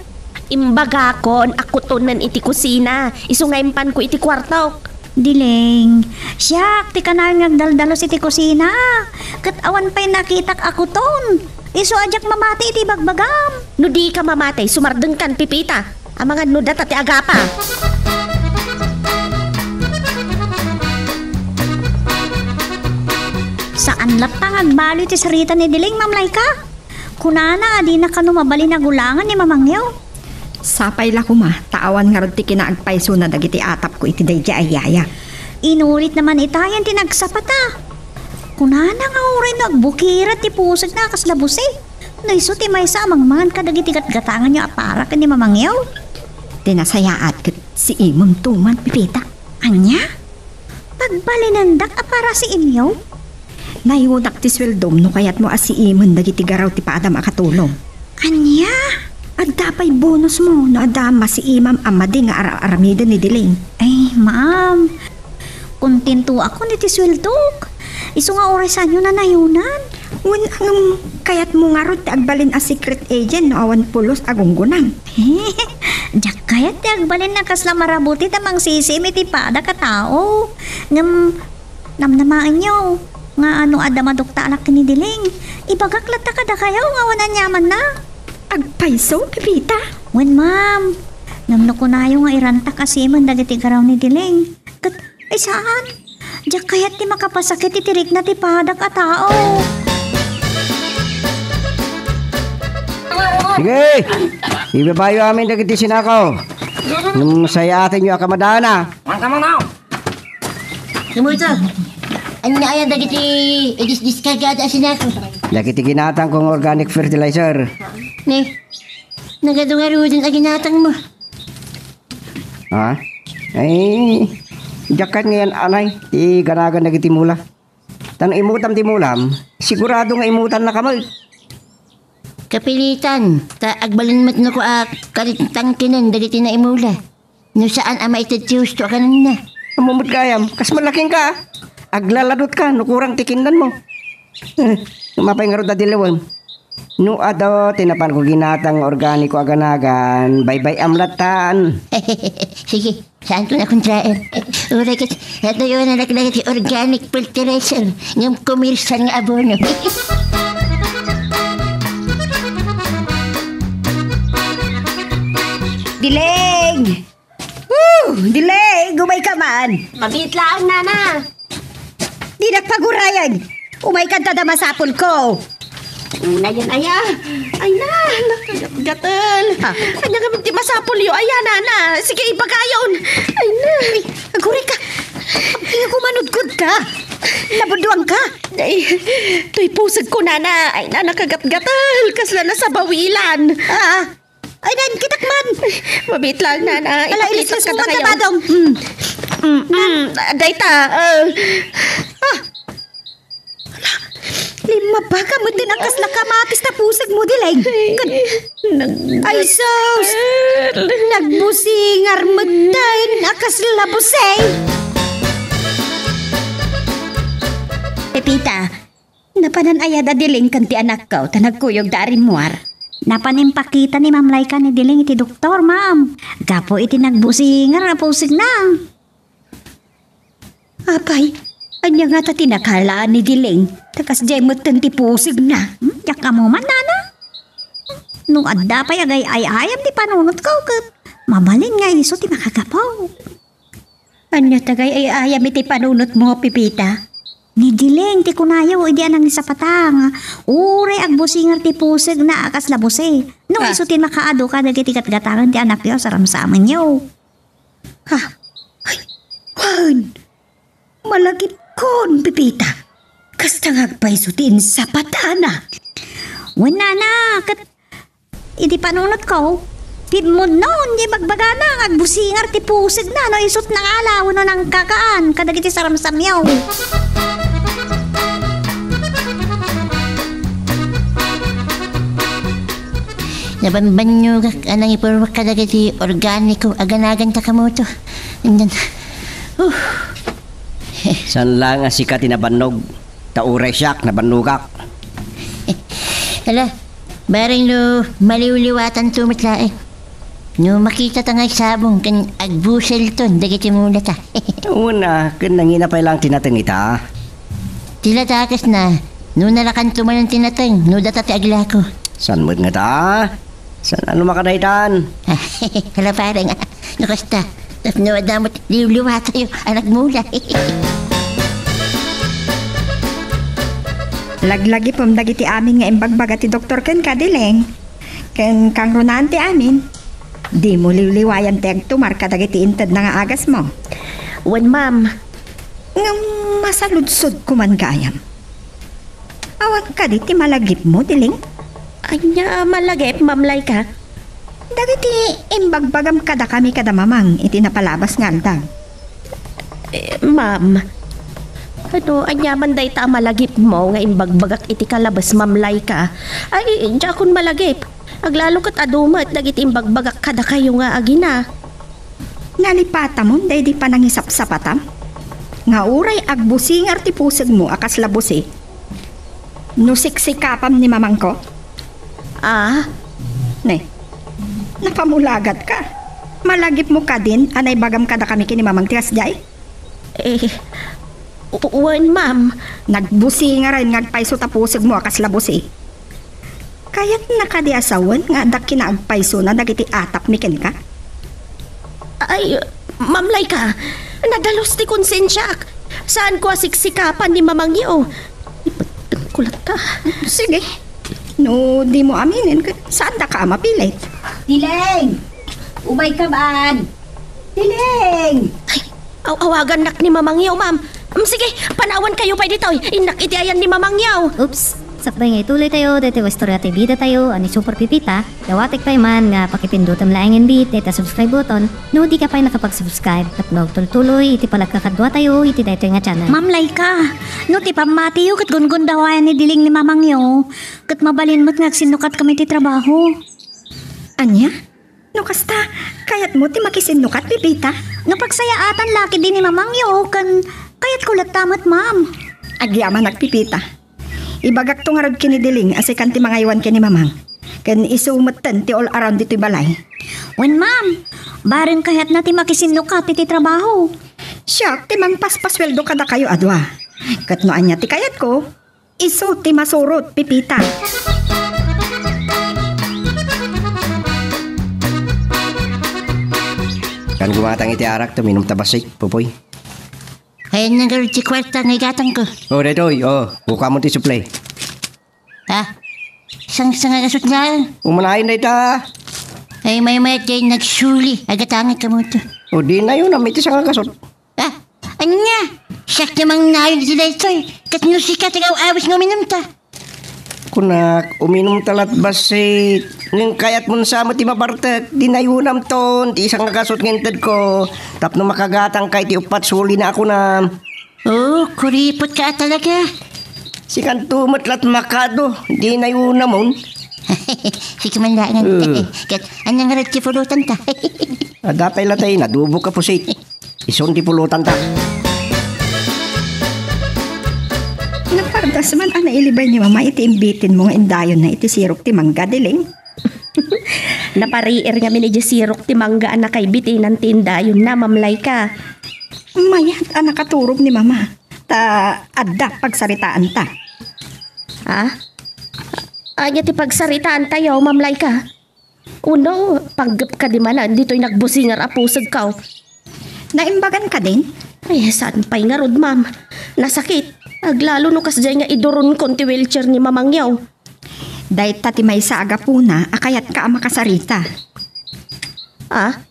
Imbagakon a kutonen iti kusina, isu nga impanko iti kuartok. Dileng, siak ti kanayon nga agdaldalus iti kusina. Ket awan pay nakitak a kuton. Isu a diak mamati iti bagbagam. No dika mamati, sumardengkan, Pepita. Amangan no data ti agapa. Saan latta nga agbalo iti sarita ni Dileng, Ma'am Laika? Kunana a dina kano mabalin a gulangan ni Mamangyo. Sapay la koma, ta awan ngarud ti kinaagpaysona dagiti atapko iti daydiay a yaya. Inurit naman itayen ti nagsapata. Kunana nga uray no agbukirat ti pusegna a kasla busi. No isu ti maysa a mangmangan kadagiti gatgatanganyo a para ken ni Mamangyo. Ti nasayaat ket si Imem tuman, Pepita. Ania? Pagbalinendak a para si Imyo? Nayunak ti sueldom no kayatmo a siimen dagiti garaw ti padam a katulong. Ania? Adda pay bonusmo no adda masiimam a madi nga ar-aramiden ni Dileng. Ay, ma'am. Kontentoakon iti sueldok. Isu nga uray saanyo nanayunan. Wen, ngem kayatmo ngarud ti agbalin a secret agent no awan pulos a gunggonam? Diak kayat ti agbalin a kasla marabuti ta mangsisiim iti padak a tao. Ngem, namnamaenyo nga no adda maduktalak ken ni Dileng, ibagak latta kadakayo nga awan aniamanna. Agpayso, Pepita? Wen, ma'am. Ngem no kunayo nga irantak a simen dagiti garaw ni Dileng, ket, ay, saan? Diak kayat ti makapasakit iti rikna ti padak a tao. Sige! Ibabayo amin dagiti sinako. Ngem sayaatenyo a kamadana. Kumusta? Ania aya dagiti idisdiskargada a sinako? Dagiti ginatangko nga organic fertilizer. Ne, nagadungaruden a ginatangmo. Ha? Ay, diak ket ngayan, anay, ti ganagan dagiti mula. Ta no imutam ti mulam, sigurado nga imutannaka met. Kapilitan, ta agbalin met no kua, kalitangkenen dagiti naimula. No saan a maited ti husto a kanenna. Ammo met gayam, kas malaking ka, aglaladutka no kurang ti kinnanmo. Eh, mapay ngarud a dilawen. No adu ti napanko ginatang nga organiko a ganagan, baybay-am lattan. Sige, saanko a kontraen. Uray ket, adu yo a nalaglaga ti organic fertilizer, ngem commercial nga abono. Dileng! Woo! Dileng, umayka man. Mabiit laeng, nana. Dinak pagurayen. Umaykan ta da masapulko. Una yan, aya. Ay na, nakagatgatel. Ha? Ania ngamin ti masapulyo, aya, nana. Sige, ibagayon. Ay na. Ay, agurayka. Ania, kumanudkod ka. Nabudduan ka. Ay, toy pusegko, nana. Ay na, nakagatgatel. Kasla nasabawilan. Ah, Ay, nan, kitak man. Mabiit laeng, nana. Ala, ipakita ilislis mo man, kadakayo. Tabadong. Mm. Mm, mm. Dayta, ah. Ah. Ala, limmabaga met din a kasla kamatis ta pusegmo, Dileng. Kad-, nag-, ay, sus. Nagbusingar met din a kasla busi. Pepita, Napanan aya da Dileng ken ti anakko ta nagkuyogda a rimmuar? Napan impakita ni Ma'am Laika ni Dileng iti doktor, ma'am, gapu iti nagbusingar a pusegna. Apay, ania ngata ti nakalaan ni Dileng ta kasdiay metten ti pusegna? Hmm, diak ammo man, nana. No adda pay agay-ay-ayam ti panunotko ket mabalin nga isu ti makagapu. Ania dagiti ay-ayam iti panunotmo, Pepita? Ni Dileng ti kunayo idi a nangisapata nga uray agbusingar ti pusegna a kasla busi. No, ah, isu ti makaadu kadagiti gatgatangen ti anakyo a saramsamenyo. Ha? Ay, wen! Malagitkon, Pepita. Kasta nga agpayso ti insapatana. Wen, nana, ket Iti panunotko, pimmunnon ti bagbagana nga agbusingar ti pusegna no isut' nangala wenno nangkakaan kadagiti saramsamyo. Nabanbannogak a nangipurruak kadagiti organiko a ganagan ta kamoto. Ngem, uh. Saan laeng a sika ti nabannog, ta uray siak, nabannogak. Ala, bareng no maliwliwatanto met laeng. No makitata nga agsabong ken agbuselton dagiti mulata. Wen a, ken nangina pay laeng ti nateng ita? Ti ladakesna, no nalakanto manen ti nateng, no data ti aglako. Saan met ngata? Saan a lumakad daytan? Hala, pare nga. No kasta, tapno adda met liwliwatayo a nagmula. Laglagipem dagiti amin nga imbagbaga ti doktor kenka, Dileng. Ken kangrunaan ti amin, dimo liwliwayan ti agtumar kadagiti intedna nga agasmo. Wen, ma'am. Ngem masaludsodko man gayam. Awan kadi ti malagipmo, Dileng? Ania a malagip, Ma'am Laika? Dagiti imbagbagam kadakami kada mamang iti napalabas nga aldaw. Eh, ma'am, no aniaman dayta a malagipmo nga imbagbagak iti kalabas, Ma'am Laika? Ay, diakon malagip. Aglalo ket adu met dagiti imbagbagak kadakayo nga agina. Nalipatamon daydi panangisapsapatam? Nga uray agbusingar ti pusegmo a kasla busi, no siksikapam ni mamangko? Ah? Ne, napamulagatka. Malagipmo kadin a naibagam kadakami ken ni mamang ti kasdiay? Eh, u-, wen, ma'am. Nagbusingaren nga agpayso ta pusegmo a kasla busi. Kayatna kadi a sawen nga adda kinaagpaysona dagiti atapmi kenka? Ay, Ma'am Laika, nadalus ti konsensiak. Saanko a siksikapan ni mamangyo. Ipattengko latta. Sige. No dimo aminen, saandaka a mapilit. Dileng! Umayka man! Dileng! Ay, aw-awagannak ni mamangyo, ma'am. Mm, sige, panawankayo pay ditoy. Innak iti ayan ni mamangyo. Oops! Sakbay nga ituloytayo daytoy a istorya ti bidatayo a ni Super Pipita, dawatek pay man nga pakipindutem laengen bi dayta subscribe button no dika pay nakapag-subscribe tapno agtultuloy iti panagkakaduatayo iti daytoy nga channel. Ma'am Laika, no ti pammatiyo ket gungundawayan ni Dileng ni mamangyo, ket mabalin met nga agsinnukatkami ti trabaho. Ania? No kasta, kayatmo ti makisinnukat, Pipita? No pagsayaatan la ketdi ni mamangyo, ken kayatko latta met, ma'am. Agyamanak, Pipita. Ibagakto ngarud ken ni Dileng a sikan ti mangaywan ken ni mamang. Ken isu metten ti all around ditoy balay. Wen, ma'am. Bareng kayatna ti makisinnukat iti trabaho. Siak ti mangpaspasueldo kadakayo a dua. Ket no ania ti kayatko, isu ti masurot, Pipita. Kan gumatang iti arak, tuminum ta bassit, Pupoy. Ayan na ngarud ti kuwarta nga igatangko. O, daytoy, o, bukamon ti suple. Ha? Sang-, sangagasut nga. Umanayon dayta. Ay, maymayat diay nagsuli. Agatangan kamo to. O, dinayonam iti sangagasut. Ah, ania? Siak ti mangnayon iti daytoy. Ket no sika ti aw-awis nga uminumta. Kunak, uminumta lat bassit. Ngem kayatmon sa met ti mabartek. Dinayonamton ti sangagasut nga intedko. Tapno makagatangka iti uppat sulina a kunam. Oh, kuripotka a talaga. Sikanto met lat makado, dinayonamon. Sika man laengen. Eh. Ket, ania ngarud ti pulotanta? Adda pay latay, nadubok a pusit. Isun ti pulotanta. Napardas man a nailibay ni Mama iti imbitinmo nga indayonna iti sirok ti mangga, Dileng. Napariir ngamin idiay sirok ti mangga a nakaibitinan ti indayonna, Ma'am Laika. Mayat a nakaturog ni Mama, ta adda pagsaritaanta. Ah? Ania ti pagsaritaantayo, Ma'am Laika? Wenno, panggepka di manen ditoy nagbusingar a pusegko? Naimbagan kadin? Ay, saan pay ngarud, ma'am. Nasakit. Aglalo no kasdiay nga iduronkon ti wheelchair ni mamangyo. Dayta ti maysa a gapuna a kayatka a makasarita. Ah?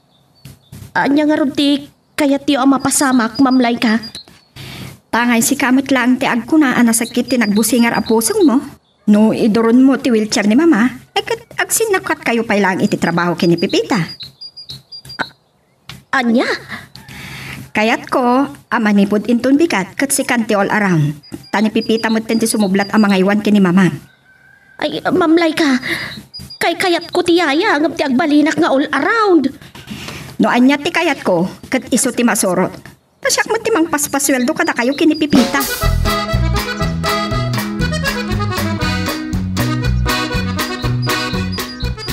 Ania ngarud ti kayatyo a mapasamak, Ma'am Laika? Tangay sika met laeng ti agkuna a nasakit ti nagbusingar a pusengmo. No iduronmo ti wheelchair ni Mama, ay ket agsinnukatkayo pay laeng iti trabaho ken ni Pepita. Ania? Kayatko a manipud inton bigat ket sikan ti all around. Ta ni Pepita metten ti sumublat a mangaywan ken ni Mama. Ay, Ma'am Laika, kaykayatko ti yaya ngem ti agbalinak nga all around. No ania ti kayatko, ket isu ti masurot. Ta siak met ti mangpaspasueldo kadakayo ken ni Pepita.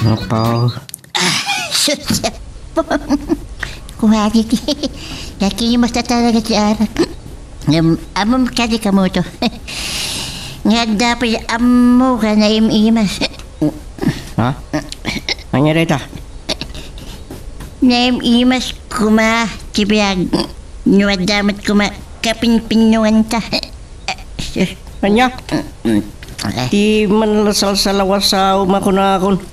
Apo. Ah, Sus, apo. Kuwari ti. Nakimas na talaga ti arak. Ngem, ammom kadi kamoto. Nga adda pay ammo ka naim-imas. Ha? Ania dayta? Naim-imas koma ti biag. No adda met koma kapinpinnuanta. Sus. Ania? Ti manlasalsalawas a umakunakon.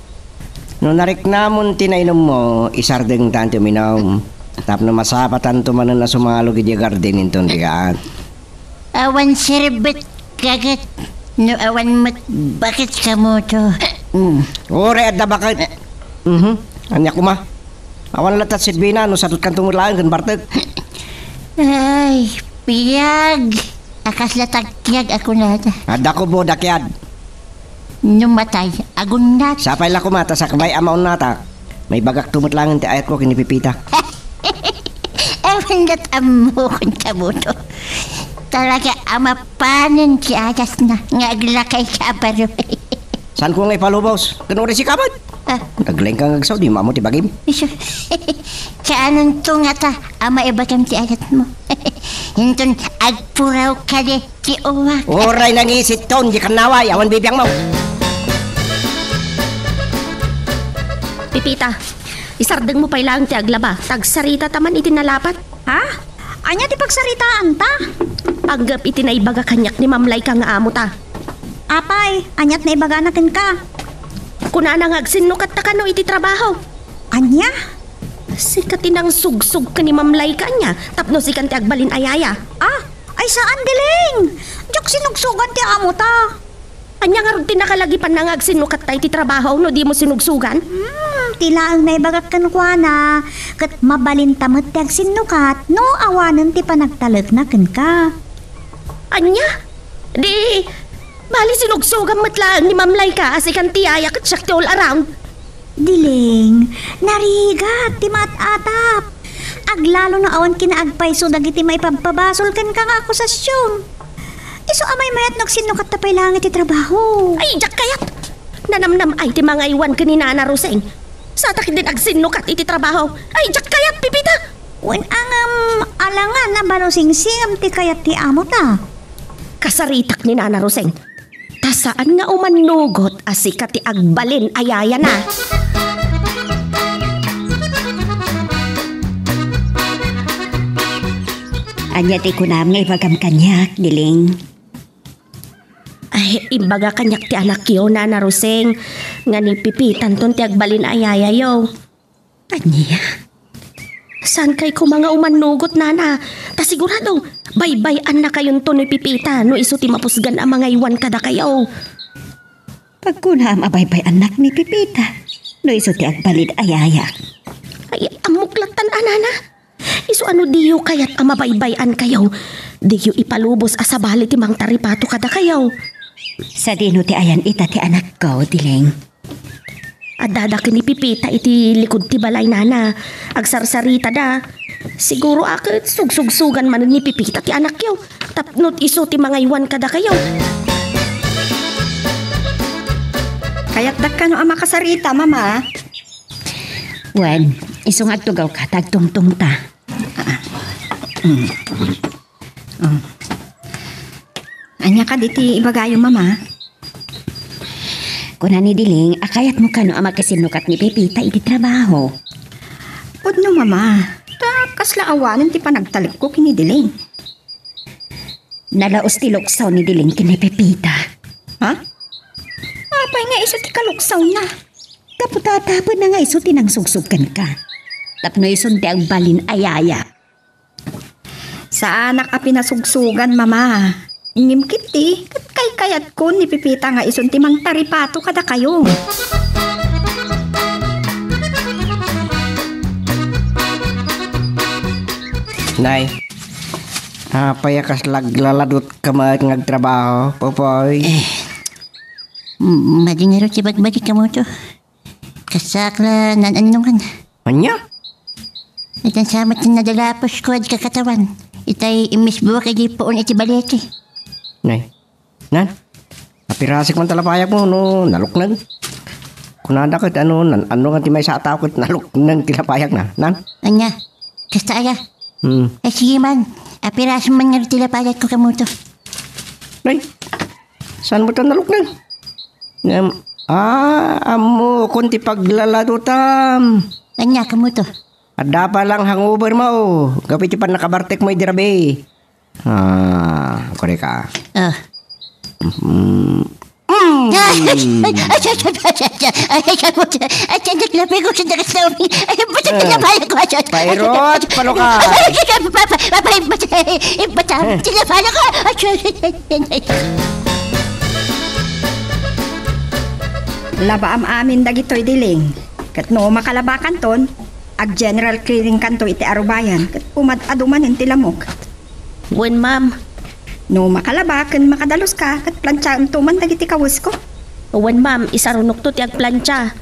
No nariknamon ti nainummo, isardengtan ti uminum. Tapno masapatanto manen a sumalog idiay garden inton dikaan. Awan serbet kaket. No awan met baket kamoto. Mm. Uray adda baket. Mhm. Ania koma? Awan latta serbina no sadutkanto met laeng ken bartek. Ay, biag. A kasla tagkiag a kunada. Adda kubo, dakiad. No matay, agunnat. Sapay la koma ta sakbay a maunnatak, maibagakto met laengen ti ayatko ken ni Pepita. Awan lat ammokon kamoto. Talaga a mapanen ti ayatna nga aglakay ka a baro. Saanko nga ipalubos? Ken uray sika met. Ah. Aglaingka nga agsaw, dimo ammo ti bagim. Isu. Kaanonto ngata a maibagam ti ayatmo? Inton agpuraw kadi ti uwak. Uray nangisitton, di kannaway, awan bibiangmo. Pepita, isardengmo pay laeng ti aglaba, ta agsarita ta man iti nalapat. Ha? Ania ti pagsaritaanta? Panggep iti naibaga kaniak ni Mamlayka nga amota. Apay, aniat naibagana kenka? Kunana nga agsinnukatta kano iti trabaho. Ania? Sika ti nangsugsog ken ni Mamlayka ania, tapno sikan ti agbalin a yaya. Ah, ay saan, Diling! Diak sinugsogan ti amota. Ania ngarud ti nakalagipanna nga agsinnukatta iti trabaho no dimo sinugsogan? Hmm, ti laeng naibagak kenkuana, ket mabalinta met ti agsinnukat no awanen ti panagtalekna kenka. Ania? Di, bali sinugsogam met laeng ni Mamlayka a sikan ti yaya ket siak ti all around. Diling, narigat ti maat-atap. Aglalo no awan kinaagpayso dagiti maipabpabasol kenka nga akusasion. Isu a maymayat no agsinnukatta pay laeng iti trabaho. Ay, diak kayat! Nanamnam-ay ti mangaywan ken ni Nana Roseng. Sata ketdin agsinnukat iti trabaho. Ay, diak kayat, Pepita! Wen a ngem, alangan a baro singsingem ti kayat ti amota. Kasaritak ni Nana Roseng. Ta saan nga umannugot a sika ti agbalin a yayana. Ania ti kunam nga ibagam kaniak, Diling? Ay, imbaga kaniak ti anakyo, Nana Roseng, nga ni Pepitanton ti agbalin a yayayo. Ania? Saankay koma nga umannugot, nana. Ta sigurado, baybay-annakayonto ni Pepita no isu ti mapusgan a mangaywan kadakayo. Pagkunam a baybay-annak ni Pepita no isu ti agbalin a yaya. Ay, ammok lattan a, nana. Isu a no diyo kayat a mabaybay-ankayo, diyo ipalubos a sabali ti mangtaripato kadakayo. Sadino ti ayan ita ti anakko, Diling? Addada ken ni Pepita iti likud ti balay, nana. Agsarsaritada. Siguro a ket sugsugsugan manen ni Pepita ti anakyo tapno isu ti mangaywan kadakayo. Kayatdak kano a makasarita, mama? Wen, isu nga agtugawka ta agtungtongta. Ah. Mm. Mm. Ania kadi ti ibagayo, mama? Kuna ni Diling a kayatmo kano a makisinnukat ni Pepita iti trabaho. Pudno, mama. Ta kasla awanen ti panagtalekko ken ni Diling. Nalaos ti luksaw ni Diling ken ni Pepita. Ha? Apay nga isu ti kaluksawna? Gapu ta tapno nga isu ti nangsugsug kenka. Tapno isun ti agbalin a yaya. Saanak a pinasugsugan, mama. Ngem ketdi, ket kaykayatko ni Pepita nga isun ti mangtaripato kadakayo. Nay, apay a kasla aglaladutka met nga agtrabaho, Popoy? Eh, m-, madi ngarud ti bagbagik, kamoto. Kasaak la naan-annongan. Ania? Itan sa met ti nadalapusko adi kakatawan. Itay immisbuak iti puon iti balete. Nay, nan? Apirasik man talapayagmo no naluknag. Kunada ket ano, nan-, ano nga ti maysa a tao ket nalukneng ti lapayagna, nan? Ania? Kasta aya? Hmm. Ay, sige man. Apirason man nga ti lapayagko, Kamuto. Ay, saan mo ta nalukneng? Ngem, ah, ammokon ti paglaladutam. Ania, Kamuto? Adda pay lang hangover mo, gapu iti pannakabartekmo idi rabii. Ah, kureka. Ah. Mm. Mm. Ay, ay, ay, ay, ay, ay, ay, ay, ay, naglapay ko sa dagas na umi-, ay, basta Eh. Tinapayan ko, ay, ay, ay, Pairot, ay, palo ka. Ay, ay, ay, pa-, pa-, pa-, pa-, imbata, imbata, tinapayan ko. Ay, ay, ay, ay, ay. Labaam amin dagitoy, Diling. Ket no makalabakanton, ag-general cleaning kanto iti arubayan, ket umad-adu manen ti lamok. Wen, ma'am. No makalaba ken makadaluska, ket plantiaemto man dagiti kawesko. Wen, ma'am, isarunokto ti agplantia.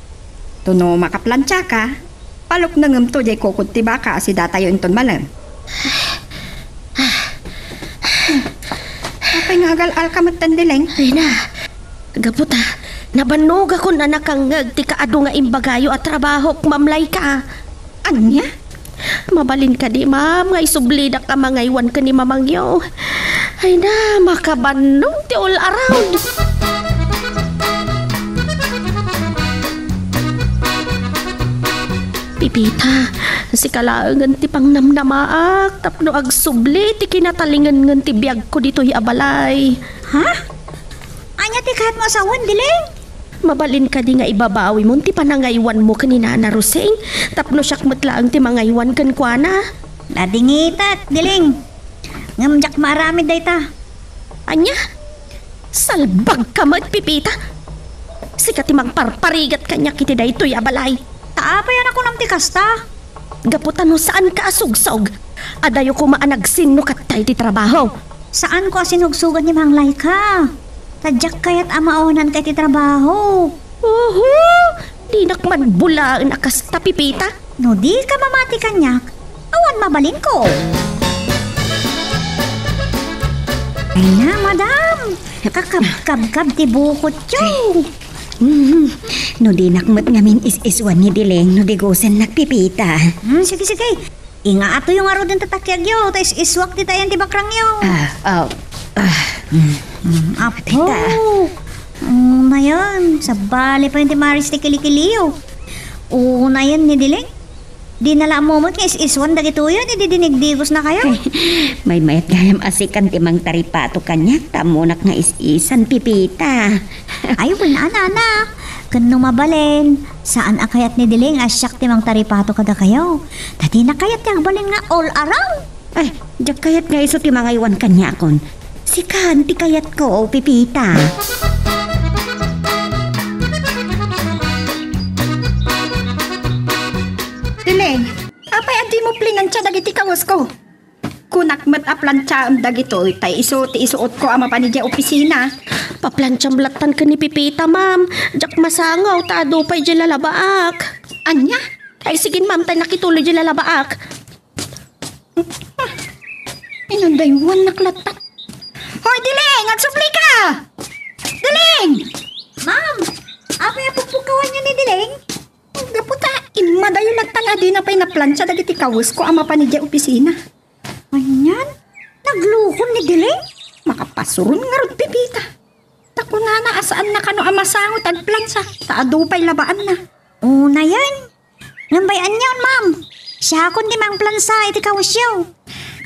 To no makaplantiaka, paluknengemto diay kukod ti baka a sidatayo inton malem. Apay nga agal-alka metten, Diling? Ay na, gapu ta, nabannogakon a nakangngeg ti kaadu nga imbagayo a trabahok, Ma'am Laika. Ania? Mabalin kadi, ma'am, nga isublidak a mangaywan ken ni mamangyo? Ay na, makabannog ti all around. Pipita, sika laengen ti pangnamnamaak tapno agsubli ti kinatalingengen ti biagko ditoy a balay. Ha? Ania ti kayatmo a sawen, Diling? Mabalin kadi nga ibabawimon ti panangaywanmo ken ni Nana Rosing tapno siak met laeng ti mangaywan kenkuana? Nadingitek, Diling. Ngem diak maaramid dayta. Ania? Salbagka met, Pipita! Sika ti mangparparigat kaniak iti daytoy a balay. Ta apay a nakunam ti kasta? Gapu ta no saanka a sugsog, adayo koma a nagsinno ket tay ti trabaho. Saanko a sinugsogan ni Mang Laika. Ta diak kayat a maunanka iti trabaho. Oho! Dinak man bulaen a kasta, Pipita. No dika mamati kaniak, awan mabalinko. Ay na, madam! Kakabkabkab ti bukotyo. Mm, no dinak met ngamin is-iswan ni Dileng no digosennak, Pipita. Hmm, sige, sige. Ingaatoyo ngaruden ti takiagyo, ta is-iswak dita ayan ti bakrangyo. Ah, ah, ah. Mm, apo. Tita. Mm, nayan, sabali pay ti maris ti kilikiliyo. Unayen ni Dileng. Dina la ammo met nga is-iswan dagitoyen idi dinigdigosnakayo. Maymayat gayam a sikan ti mangtaripato kaniak, ta ammonak nga is-isan, Pipita. Ay, wen, ana, ana. Ken no mabalin, saan a kayat ni Dileng a siak ti mangtaripato kadakayo. Ta dina kayat ti agbalin nga all around. Ay, diak kayat nga isu ti mangaywan kaniakon. Sikan ti kayatko, Pipita. Dileng, apay a dimo plinantia dagiti kawesko? Kunak met a plantiaem dagitoy, tay isu ti isuotko a mapan idiay opisina. Paplantiam lattan ken ni Pipita, ma'am. Diak masangaw ta adu pay idiay lalabaak. Ania? Ay, sige, ma'am, tay nakituloy idiay lalabaak. Inundaywannak lattan. Hoy, Dileng! Agsublika! Dileng! Ma'am, apay a pukpukawanyo ni Dileng? Gapu ta immadayo lattan a dina pay naplantia dagiti kawesko a mapan idiay opisina. Anian? Naglukon ni Dileng? Makapasuron ngarud, Pipita. Ta kunana a saanna kano a masango ti agplantia, ta adu pay labaanna. Unayen. Ngem bay-anyon, ma'am. Siakon ti mangplantia iti kawesyo.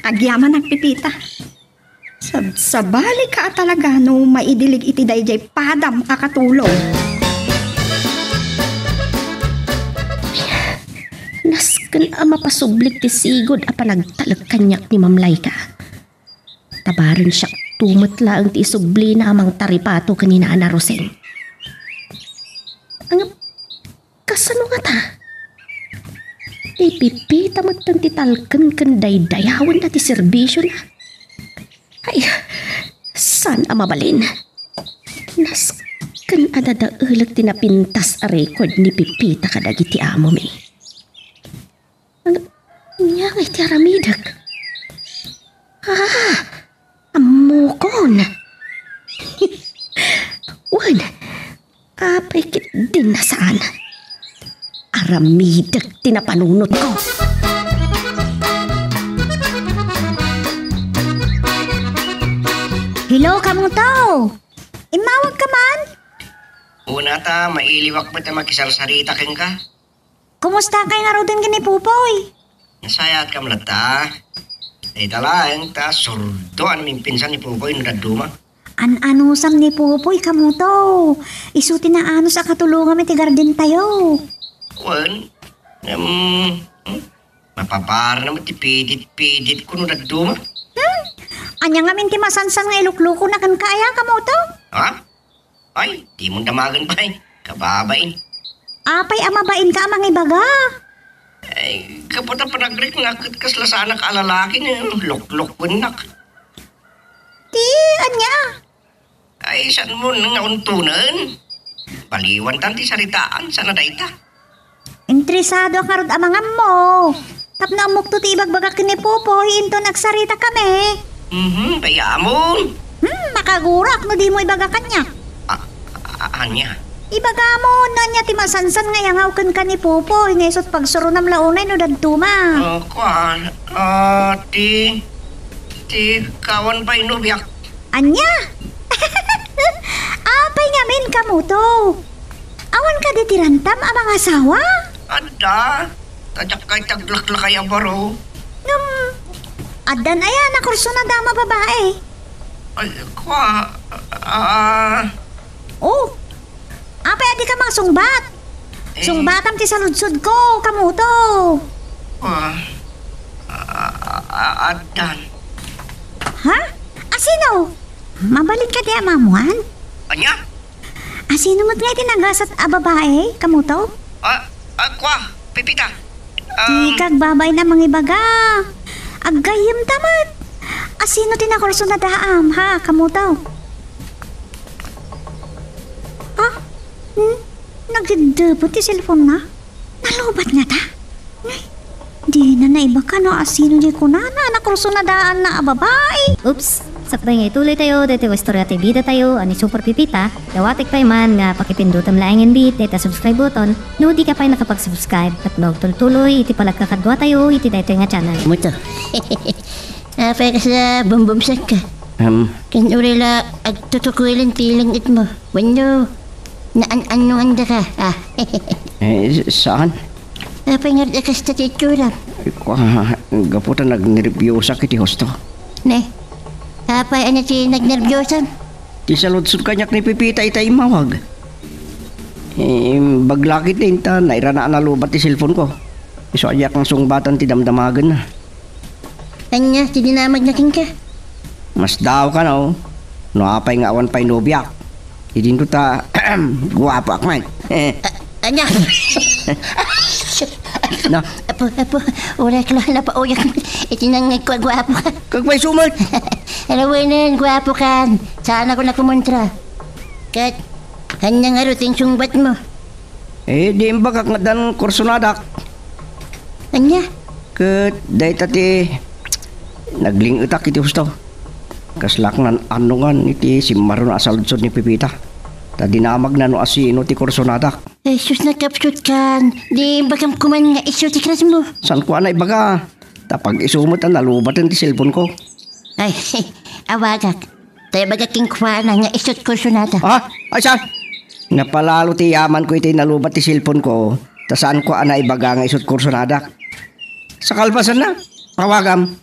Agyamanak, Pipita. Sabsabalika a talaga no maidilig iti daydiay padam a katulong. Nasken a mapasublik ti sigud a panagtalek kaniak ni Ma'am Laika. Ta bareng siak met laeng ti isublina a mangtaripato ken ni Nana Roseng. Ngem, kasano ngata? Ni Pipita metten ti talken ken daydayawenna ti serbisiona. Ay, saan a mabalin. Nasken a nadaelek ti napintas a record ni Pipita kadagiti amomi. Ano, ania ngay ti aramidek? Ah, ammokon. Wen, Apay ketdin a saan. Aramidek ti napanunotko. Hello, kamuto? Immawagka man? Una ta, mailiwak met a makisarsarita kenka. Kumustakay ngaruden ken ni Popoy? Nasayaatkam latta. Dayta laeng ta surdoan a mimpinsan ni Popoy no dadduma. An-anusam ni Popoy, kamuto. Isu ti naanus a katulongam iti gardentayo. Wen, em, hmm? Mapaparna met ti pidit-piditko no dadduma. Hmm? Ania ngamin ti masansan nga iluklukona kenka aya, kamuto? Ha? Ay, dimon damagen pay. Kababain. Apay a mabainka a mangibaga? Ay, gapu ta panagriknak ket kasla saanak a lalaki nga luklukwennak. Ti ania? Ay, saan mo nga untonen? Baliwan tan ti saritaan, saan a dayta? Interesadoak ngarud a mangammo. Tapno ammokto ti ibagbagak ken ni Popoy, inton agsaritakami. Mhm, kayamon. Hmm, makagurak no dimo ibaga kaniak. A-, a-, ania? Ibagamo, no ania ti masansan nga iyangaw kenka ni Popoy, nga isut' pagsuronam la unay no dadduma. Ah, kuan, ah, ti, ti kawan pay nobiak. Ania? Apay ngamin, kamuto? Awan kadi ti rantam a mangasawa? Adda. Ta diak kayat ti aglaklakay a baro. Ngem, addan aya a nakursunadaam a babai? Ay, kua, ah. Oh, apay a dika mangsungbat? Eh. Sungbatam ti saludsodko, kamuto. Ah, ah, ah, addan. Ha? Asino? Mabalin kadi a maammuan? Ania? Asino met ngay ti nagasat a babai, kamuto? Ah, ah, kua, Pepita. Um, dika agbabain a mangibaga. Aggayyemta met. Asino ti nakursunadaam, ha, kamuto? Ha? Hmm? Nagdedebot ti cellphone-na? Nalubat ngata? Ay, dina naibaga no asino diay kunana a nakursunadaanna a babai. Oops! Sakbay nga ituloytayo daytoy nga istorya ti bidatayo a ni Super Pepita, dawatek pay man nga pakipindutem laengen met dayta subscribe button no dika pay nakapag-subscribe ket maagtultuloy iti panagkakaduatayo iti daytoy nga channel. Muto. Apay kasla bumbumsakka? Am. Ken uray la agtutukulen ti leng-etmo. Wenno, naan-annongandaka? Ah. Eh, saan? Apay ngarud a kasta ti itsuram? Ay, kua, gapu ta nagnerbiosak iti husto. Ne? Apay ania ti nagnerbiosam? Ti saludsod kaniak ni Pepita ita immawag. Eh, baglakit din ta nairana a nalubat ti cellphone-ko. Isu a diak nasumbatan ti damdamagenna. Ania ti dinamagna kenka? Masdaawka, no? No apay nga awan pay nobiak. Idinto ta, guapoak met. A-, ania? Na? Apo, apo, uray ka la napauyak iti nangngegko a guapoka. Kagpay sumat! Alawenen, guapokan. Saanakon a kumontra. Ket, ania ngarud ti insungbatmo? Eh, di imbagak nga addan kursunadak. Ania? Ket dayta ti nagling-etak iti husto. Kaslaak naan-annongan iti simmaron a saludsod ni Pepita. Ta dinamagna no asino ti kursunadak. Ay, sus, nakapsutkan. Di imbagam koman nga isu ti crush-mo. Saan ko a naibaga? Ta pag-isu met a nalubaten ti cellphone-ko. Ay, awagak. Ta ibagak kenkuana nga isu ti kursunada. Ha? Ay, saan? Napalalo ti yamanko iti nalubat ti cellphone-ko, ta saanko a naibaga nga isu ti kursunadak. Sa kalpasanna, awagam.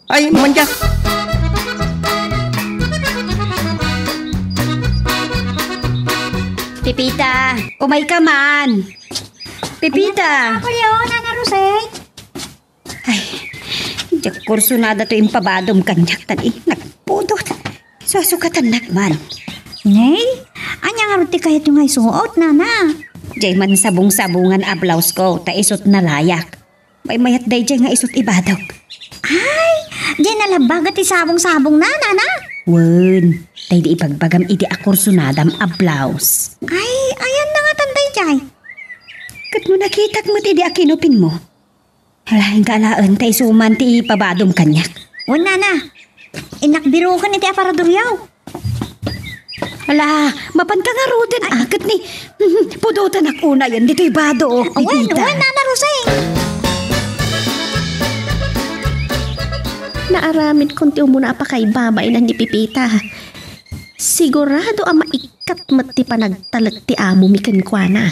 Ay, mandiak. Pepita, umayka man. Pepita. Apo, Leo, Nana Rosette. Ay, diak kursunada toy impabadom kaniak, tan, eh, nagpudot. Susukatannak man. Nay, ania ngarud ti kayatyo nga isuot, nana? Diay mansabong-sabongan a blouse-ko, ta isut' nalayak. Maymayat daydiay nga isut' ibadok. Ay, diay nalabbaga ti sabong-sabongna, nana? Wen, daydi ibagbagam idi a kursunadam a blouse. Ay, ayanna ngatan daydiay? Ket no nakitak met idi a kinupinmo? Laeng ka alaen ta isu man ti ipabadom kaniak. Wen, nana. Innak biroken iti aparadoryo. Ala, mapanka ngaruden, a, ket ni, pudotenak unayen ditoy bado, Pepita. Wen, wen, Nana Roseng. Naaramidkon ti umuna a pakaibabain ni Pepita. Sigurado a maikkat met ti panagtalek ti amomi kenkuana.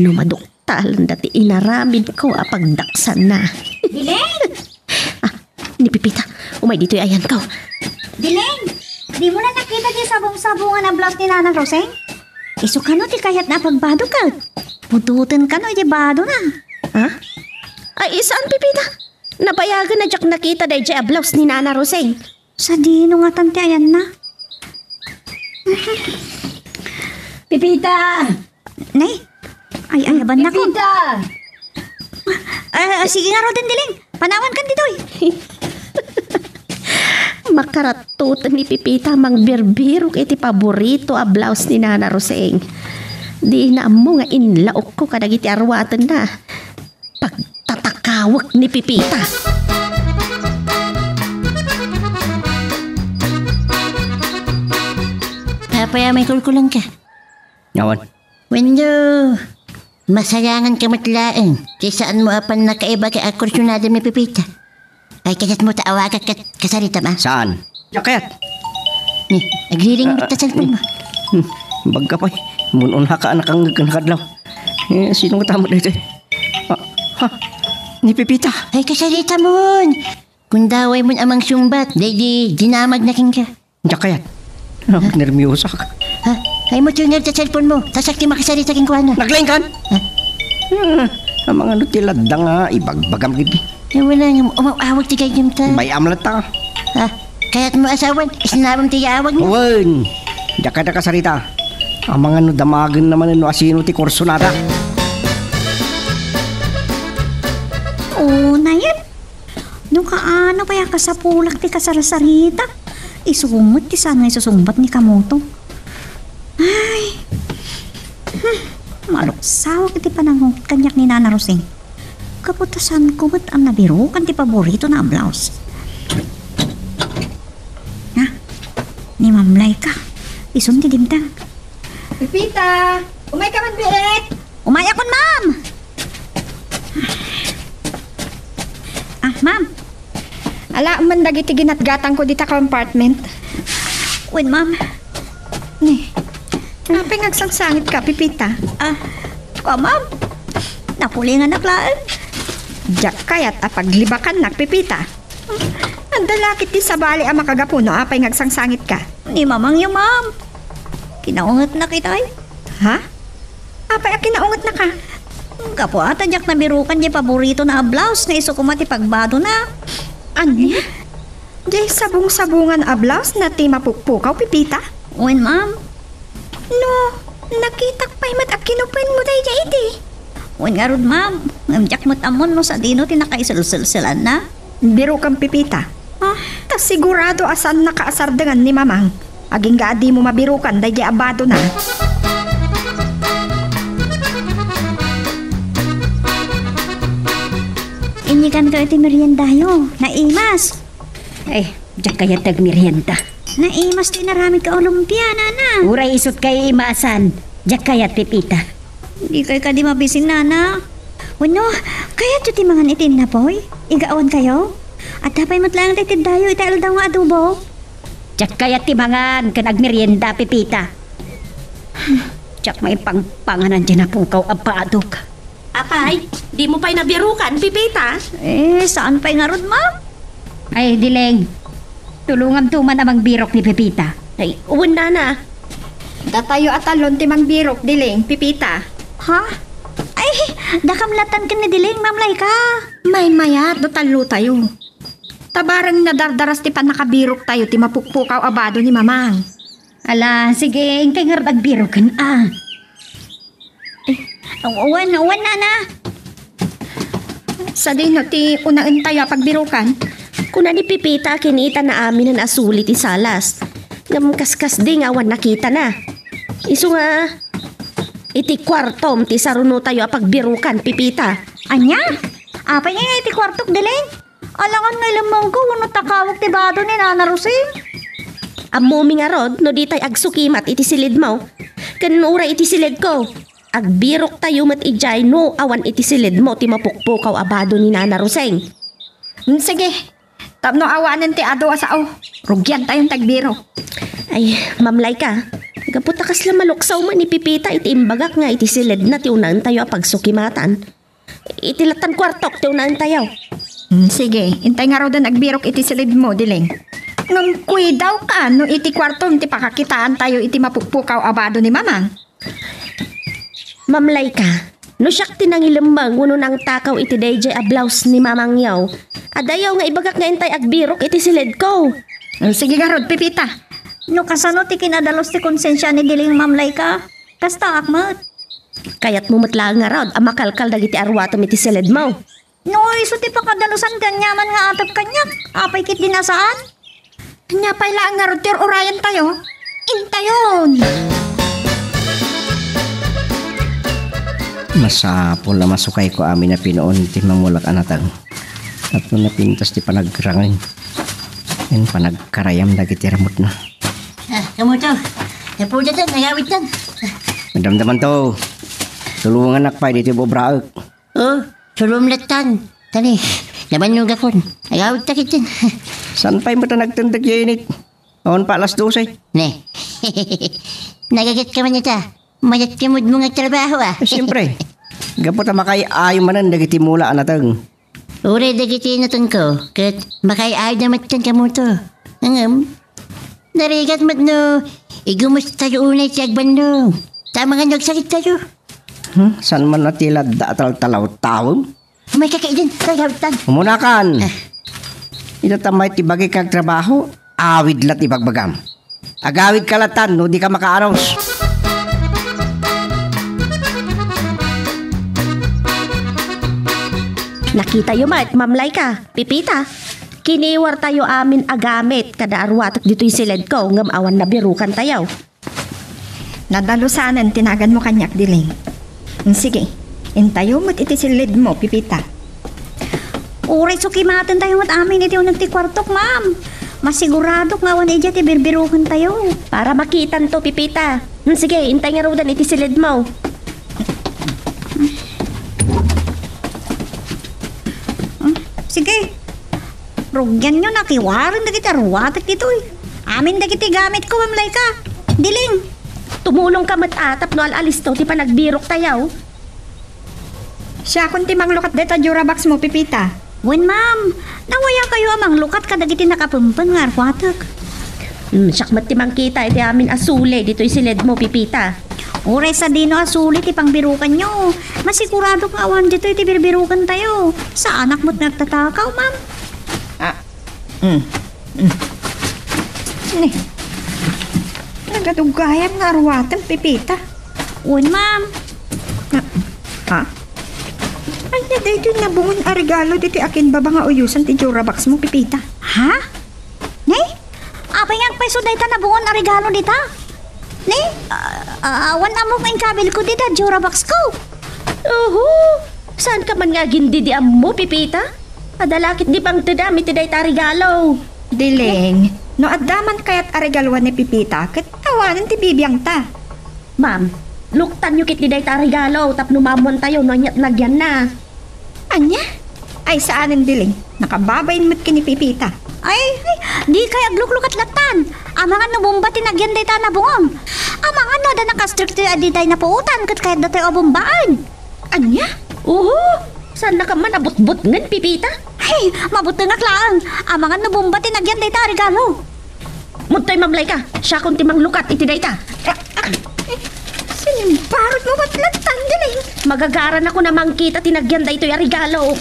No maduk-, Talenda ti inaramidko a pagdaksanna. Dileng! Ah, ni Pepita, umay ditoy ayanko. Dileng! Dimo la nakita ti sabong-sabongan a blouse ni Nana Roseng? Isu kano ti kayatna a pagbado ket? Pudoten kano iti badona? Ha? Ay, saan, Pepita? Nabayagen a diak nakita daydiay a blouse ni Nana Roseng. Sadino ngatan ti ayanna? Pepita! Nay? Ay, ay, abannak. Pepita! Ah, ah, sige ngaruden, Dileng. Panawankan ditoy. Makarattoten ni Pepita mangbirbirok iti paborito a blouse ni Nana Roseng. Dina ammo nga inlaokko kadagiti aruatenna. Pagtatakawek ni Pepita. Apay a maikulkulengka? Awan. Wenno, masayanganka met laeng ti saanmo a pannakaiba ken a kursunada ni Pepita. Ay, kayatmo ta awagak ket kasaritam a? Saan? Diak kayat. Ni, agliling met ta cellphone mo. Hmm, bagka pay. Mun-unaka a nakangngeg ken kadlaw. Eh, sino nga tama daytoy? Ah, ha? Ni Pepita. Ay, kasaritamon. Kundaway mon a mangsungbat, daydi dinamagna kenka. Diak kayat. Ah, nermiosak. Ha? Ay mo tuner ta cellphone mo. Ta siak ti makasarita kenkuana. Naglaingkan? Ha? Ah, amangano ti ladda nga ibagbagam gid. Ay, wala nga, umaw-awag ti gayyemta. Bay-am latta. Ha? Kayatmo asawan, isnawam ti yaawag mo. Wen. Diak kayat a kasarita. Amangano damagenna manen no asino ti kursunada. O, nayen. No kaano pay a kasapulak ti kasarsarita, isu met ti saan nga isusungbat ni Kamoto. Ay, hmm, maluksawak iti panangungot kaniak ni Nana Roseng. Gapu ta saanko met a nabirukan ti paboritona a blouse. Ha? Ni Mamlay ka. Isun ti dimtang. Pepita! Umayka man biit! Umayakon, ma'am! Ah, ma'am. Alaem man dagiti ginatgatangko dita compartment. Wen, ma'am. Ni, apay nga agsangsangitka, Pepita? Ah, kua, ma'am. Napulinganak laeng. Diak kayat a paglibakannak, Pepita. Adda la ketdi sabali a makagapu no apay nga agsangsangitka. Ni mamangyo, ma'am. Kinaungetnak itay. Ha? Apay a kinaungetnaka? Gapu ta diak nabirukan diay paboritona a blouse nga isu koma ti pagbadona. Ania? Diay sabong-sabongan a blouse na ti mapukpukaw, Pepita? Wen, ma'am. No, nakitak pay met a kinupenmo daydiay idi. Wen ngarud, ma'am, ngem diak met ammon no sadino ti nakaiselselselanna. Birukan, Pepita. Ah, ta sigurado a saannaka a sardengan ni Mamang. Agingga a dimo mabirukan daydiay a badona. Inyikankayo ti meriendayo. Naimas. Ay, diak kayat ti agmerienda. Naimas ti inaramidko a olumpia, nana. Uray isut kaimasan. Diak kayat, Pepita. Dikay kadi mabisin, nana. Wenno, kayatyo ti mangan iti innapoy? Igawankayo? Adda pay met laeng ti iteddayo iti aldaw nga adobo. Diak kayat ti mangan ken agmerienda, Pepita. Diak maipangpanganan diay napukaw a badok. Apay, dimo pay nabirukan, Pepita? Eh, saan pay ngarud, ma'am? Ay, Dileng, tulongamto man a mangbirok ni Pepita. Ay, wen, nana. Datayo a tallon ti mangbirok, Dileng, Pepita. Ha? Ay, dakam latan ken ni Dileng, Ma'am Laika. Maymayat, no tallotayo. Ta bareng nadardaras ti pannakabiroktayo ti mapukpukaw a bado ni Mamang. Ala, sige, inkay ngarud agbiroken, a. Eh, wen, wen, nana. Sadino ti unaentayo a pagbirokan? Kuna ni Pepita a kinitana aminen a suli ti salas. Ngem kaskasdi nga awan nakitana. Isu nga, iti kuartom ti sarunotayo a pagbirokan, Pepita. Ania? Apay nga iti kuartok, Dileng? Alangan nga ilemmengko wenno takawek ti bado ni Nana Rosing. Ammomi ngarud no ditay agsukimat iti silidmo. Ken uray iti silidko, agbiroktayo met idiay no awan iti silidmo ti mapukpukaw a bado ni Nana Roseng. Hmm, sige. Tapno awanen ti adu a sao, rugiantayon ti agbirok. Ay, Ma'am Laika, gapu ta kasla maluksaw man ni Pipita iti imbagak nga iti silidna ti unaentayo a pagsukimatan. Iti lattan kuartok ti unaentayo. Hmm, sige, intay ngaruden agbirok iti silidmo, Diling. Ngem kuidawka no iti kuartom ti pakakitaantayo iti mapukpukaw a bado ni Mamang. Ma'am Laika, no siak ti nangilemmeng wenno nangtakaw iti daydiay a blouse ni Mamangyo, adayo nga ibagak nga intay agbirok iti silidko. Hmm, sige ngarud, Pipita. No kasano ti kinadalus ti konsensia ni Diling, Ma'am Laika? Kastaak met. Kayatmo met laeng ngarud a makalkal dagiti aruatem iti silidmo. No isu ti pakadalusan ti aniaman nga atep kaniak, apay ketdi a saan? Ania pay laeng ngarud ti ur-urayantayo? Intayon! Masapul a masukayko amin a pinuon ti mangulak a nateng. Tapno napintas ti panagrangeng ken panagkarayam dagiti ramutna. Ah, kamoto. Napudaten, nagawidtan. Madamdamanto. Tulonganak pay ditoy bubraek. Oh, tulong lattan. Tani, nabannogakon. Agawidta ketdin. Saan pay met a nagtendek ya init? Awan pa alas dose. Ne. Nagaget ka man ita. Mayat ka mudmo nga agtrabaho, ah. Eh, siyempre. Gapu ta makaay-ayo manen dagiti mula a nateng. Uray dagiti natengko, ket makaay-ayo da met kenka, kamoto. Ngem, narigat met no igumustayo unay ti agbannog. Ta amangan no agsakittayo. Hmm, saan man a ti ladda a taltalawtawem? Umayka ketdin, tay, agawidtan. Umunakan. Ah. Ita ta mayat ti bagik nga agtrabaho, awid la ti ibagbagam. Agawidka lattan no dika makaanos. Nakitayo met, Ma'am Laika, Pipita. Kiniwartayo amin a gamit kada aruatek ditoy silidko ngem awan nabirukantayo. Nadalusanen ti naganmo kaniak, Diling. Sige, intayo met iti silidmo, Pipita. Uray sukimatentayo met amin iti uneg ti kuartok, ma'am. Masiguradok nga awan idiay ti birbirukantayo. Para makitanto, Pipita. Hmm, sige, intay ngaruden iti silidmo. Hmm, sige. Rugianyo, nakiwaren dagiti aruatek ditoy. Amin dagiti gamitko, Ma'am Laika. Diling. Tumulongka met a tapno al-alisto ti panagbiroktayo. Siakon ti manglukat dayta jura box mo, Pipita. Wen, ma'am. Nawayakayo a manglukat kadagiti nakapempen nga aruatek. Hmm, siak met ti mangkita iti amin a suli ditoy silidmo, Pipita. Uray sadino a suli ti pangbirukanyo. Masiguradok nga awan ditoy ti birbirukentayo. Saanak met nga agtatakaw, ma'am. Ah, mm, mm. Ni, nagadugayam nga aruatem, Pipita. Wen, ma'am. Ah, ha? Ania daytoy nabungon a regalo ditoy akinbaba nga uyosan ti jura box mo, Pipita? Ha? Ne? Apay nga agpayso dayta nabungon a regalo dita? Ne? Ah, ah, awan ammok nga inkabilko dita jura box ko. Oho! Saanka man nga agindi di ammo, Pipita? Adda la ketdi pangtedam iti dayta a regalo. Diling, no adda man kayat a regaluan ni Pipita, ket awanen ti bibiangta. Ma'am, luktanyo ketdi dayta a regalo tapno maammoantayo no aniat nagyanna. Ania? Ay, saanen, Diling. Nakababain met ken ni Pipita. Ay, ay, dikay agluklukat lattan. Amangan no bomba ti nagyan dayta a nabungon. Amangan no adda nakastrikto a ditay napuotan ket kayat datayo a bombaen. Ania? Oho, saannaka man a butbutngen, Pipita. Ay, mabutengak laeng. Amangan no bomba ti nagyan dayta a regalo. Mudtoy, Ma'am Laika, siakon ti manglukat iti dayta. Ah, ah, eh, sinimbarot mo met lattan, Diling. Magagaranakon a mangkita ti nagyan daytoy a regalo.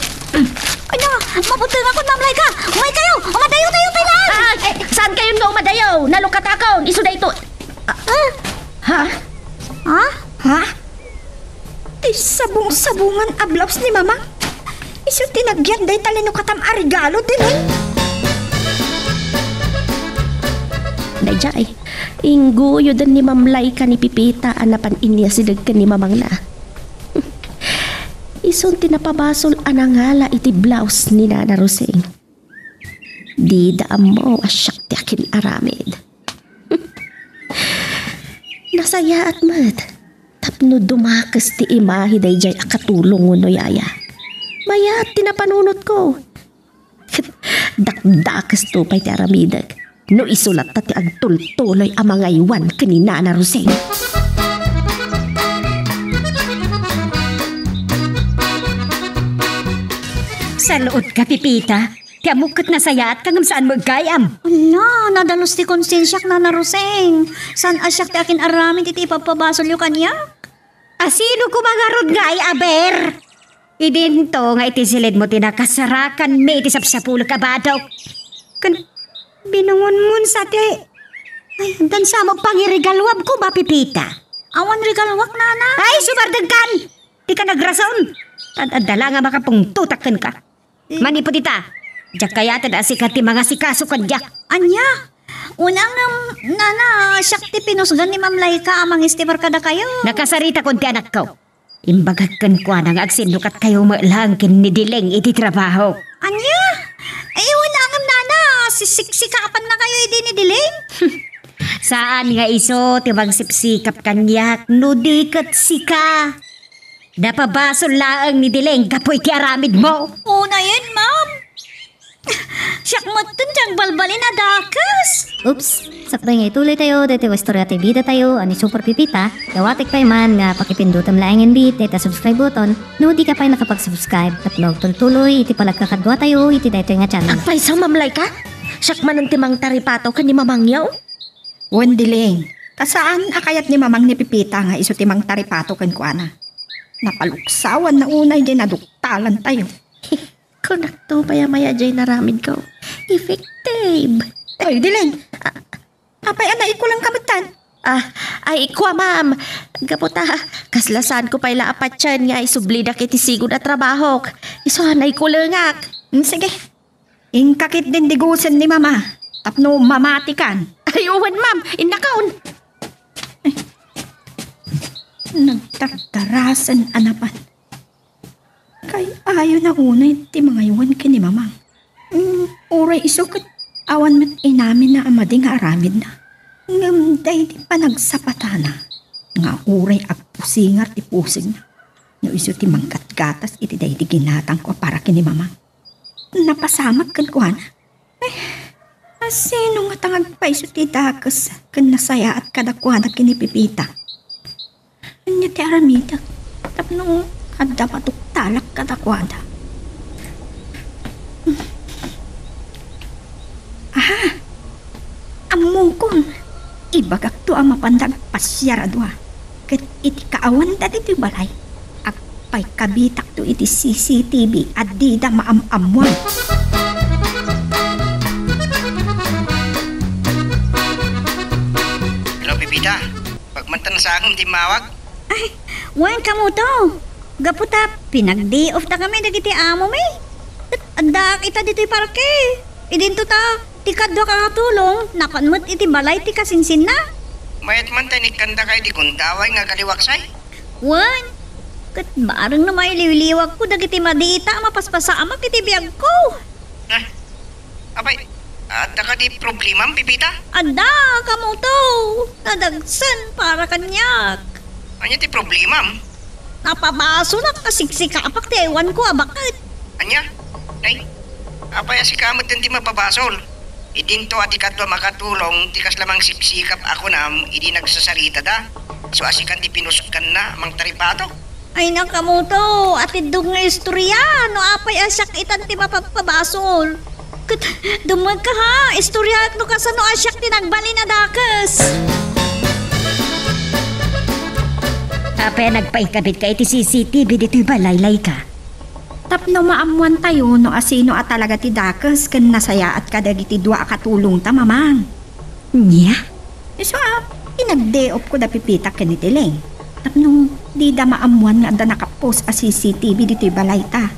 Ania, mabutengakon, Ma'am Laika. Umaykayo, umadayotayo pay laeng. Ah, eh, saankayon nga umadayo? Nalukatakon, isu daytoy. Ah, ha? Ha? Ha? Ti sabong-sabongan a blouse ni Mamang? Isu ti nagyan dayta linukatam a regalo, Diling? Daydiay, ingguyoden ni Ma'am Laika ni Pipita a napan inyasideg ken ni mamangna. Isun ti napabasol a nangala iti blouse ni Nana Rosing. Dida ammo a siak ti akin-aramid. Nasayaat met tapno dumakes ti imahe daydiay a katulong wenno yaya. Mayat ti napanunotko. Ket dakdakesto pay ti aramidek no isu latta ti agtultuloy a mangaywan ken ni Nana Roseng. Saluot ka, Pepita. Ti ammok ket nasayaatka ngem saan mo iggayam. Ala, nadalus ti konsensiak, Nana Roseng. Saan a siak ti akin-aramid iti ipabpabasolyo kaniak. Asino koma ngarud ngay, aber? Idinto nga iti silidmo ti nakasarakanmi iti sapsapulek a badok. Ken binungonmon sa ti, ay, addan sa mo pangirigaluam koma, Pepita. Awan rigaluak, Nana. Ay, sumardengkan! Dika nagrason. Ad-adda la nga makapungtotak kenka. Manipud ita, diak kayaten a sika ti mangasikaso kadiak. Ania? Una ngem, Nana, siak ti pinusgan ni Ma'am Laika a mangestibar kadakayo. Nakasaritakon ti anakko. Imbagak kenkuana nga agsinnukatkayo met laeng ken ni Dileng iti trabaho. Ania? Ay, una ngem, Nana, sisiksikapan na kayo idi ni Dileng? Saan nga isu ti mangsipsikap kaniak no di ket sika? Napabasol laeng ni Dileng gapu iti aramidmo. Unayen, ma'am. Siak metten ti agbalbalin a dakes. Oops! Sakbay nga ituloy tayo daytoy a istorya ti bida tayo a ni Super Pipita, dawatek pay man nga pakipindutem laengen bi dayta subscribe button no di ka pay nakapag-subscribe tapno agtultuloy iti panagkakadua tayo iti daytoy nga channel. Agpayso, Ma'am Laika? Siak manen ti mangtaripato ken ni Mamangyo? Wen, Dileng, ta saan a kayat ni Mamang ni Pipita nga isu ti mangtaripato kenkuana. Napaluksawan na unay diay naduktalan tayo. Kunakto pay a mayat diay naramidko. Effective. Oy, Dileng, a-, apay a naikulengka metten? Ah, ay, kua, ma'am. Gapu ta, kasla saanko pay la a patien nga isublidak iti sigud a trabahok. Isu a naikulengak. Hmm, sige. Inka ketdin digusen ni Mama tapno mamatikan. Ay, wen, ma'am. Innakon. Nagdardarasen a napan. Kay-ayona unay ti mangaywan ken ni Mamang. Mm, uray isu ket awan met inaminna a madi nga aramidna. Ngem daydi panagsapatana nga uray agpusingar ti pusegna no isu ti manggatgatas iti daydi ginatangko a para ken ni Mamang. Napasamak kenkuana. Eh, asino ngata nga agpayso ti dakes ken nasayaat kadakuada ken ni Pipita? Ania ti aramidek tapno adda maduktalak kadakuada? Ah, ammokon, ibagakto a mapanda agpasiar a dua, ket iti kaawanda ditoy balay, agpaykabitakto iti C C T V a dida maam-ammoan. Hello, Pipita. Pagmantan sa akin, timmawag? Ay, wen, kamuto. Gapu ta pinag-day off ta kami dagiti amo mi. Ket addaak ita ditoy parke. Idinto ta, ti kaduak a katulong, napan met iti balay ti kasinsinna. Mayat man ta inikkandaka iti gundaway nga agaliwaksay? Wen, ket bareng no mailiwliwakko dagiti madi ita a mapaspasamak iti biagko. Ah, apay, adda kadi problemam, Pipita? Adda, kamuto. Nadagsen para kaniak. Ania ti problemam? Napabasolak a siksikapak ti aywanko a baket. Ania? Nay, apay a sika met ti mapabasol? Idinto a ti kadua makatulong ti kasla mangsiksikap a kunam idi nagsasaritada. Isu a sikan ti pinusganna a mangtaripato. Ay, nakamuto, atiddog nga istorya, no apay a siak itan ti mapagpabasol. Ket, dumngegka ha, istoryaek no kasano a siak ti nagbalin a dakes. Apay a nagpaikabit ka iti C C T V ditoy balay, Laika? Tapno maammoan tayo no asino a talaga ti dakes ken nasayaat kadagiti dua a katulongta, Mamang. Nia? Isu a, pinagdeopko da Pipita ken ni Dileng. Tapno dida maammoan nga adda nakapost a C C T V ditoy balayta.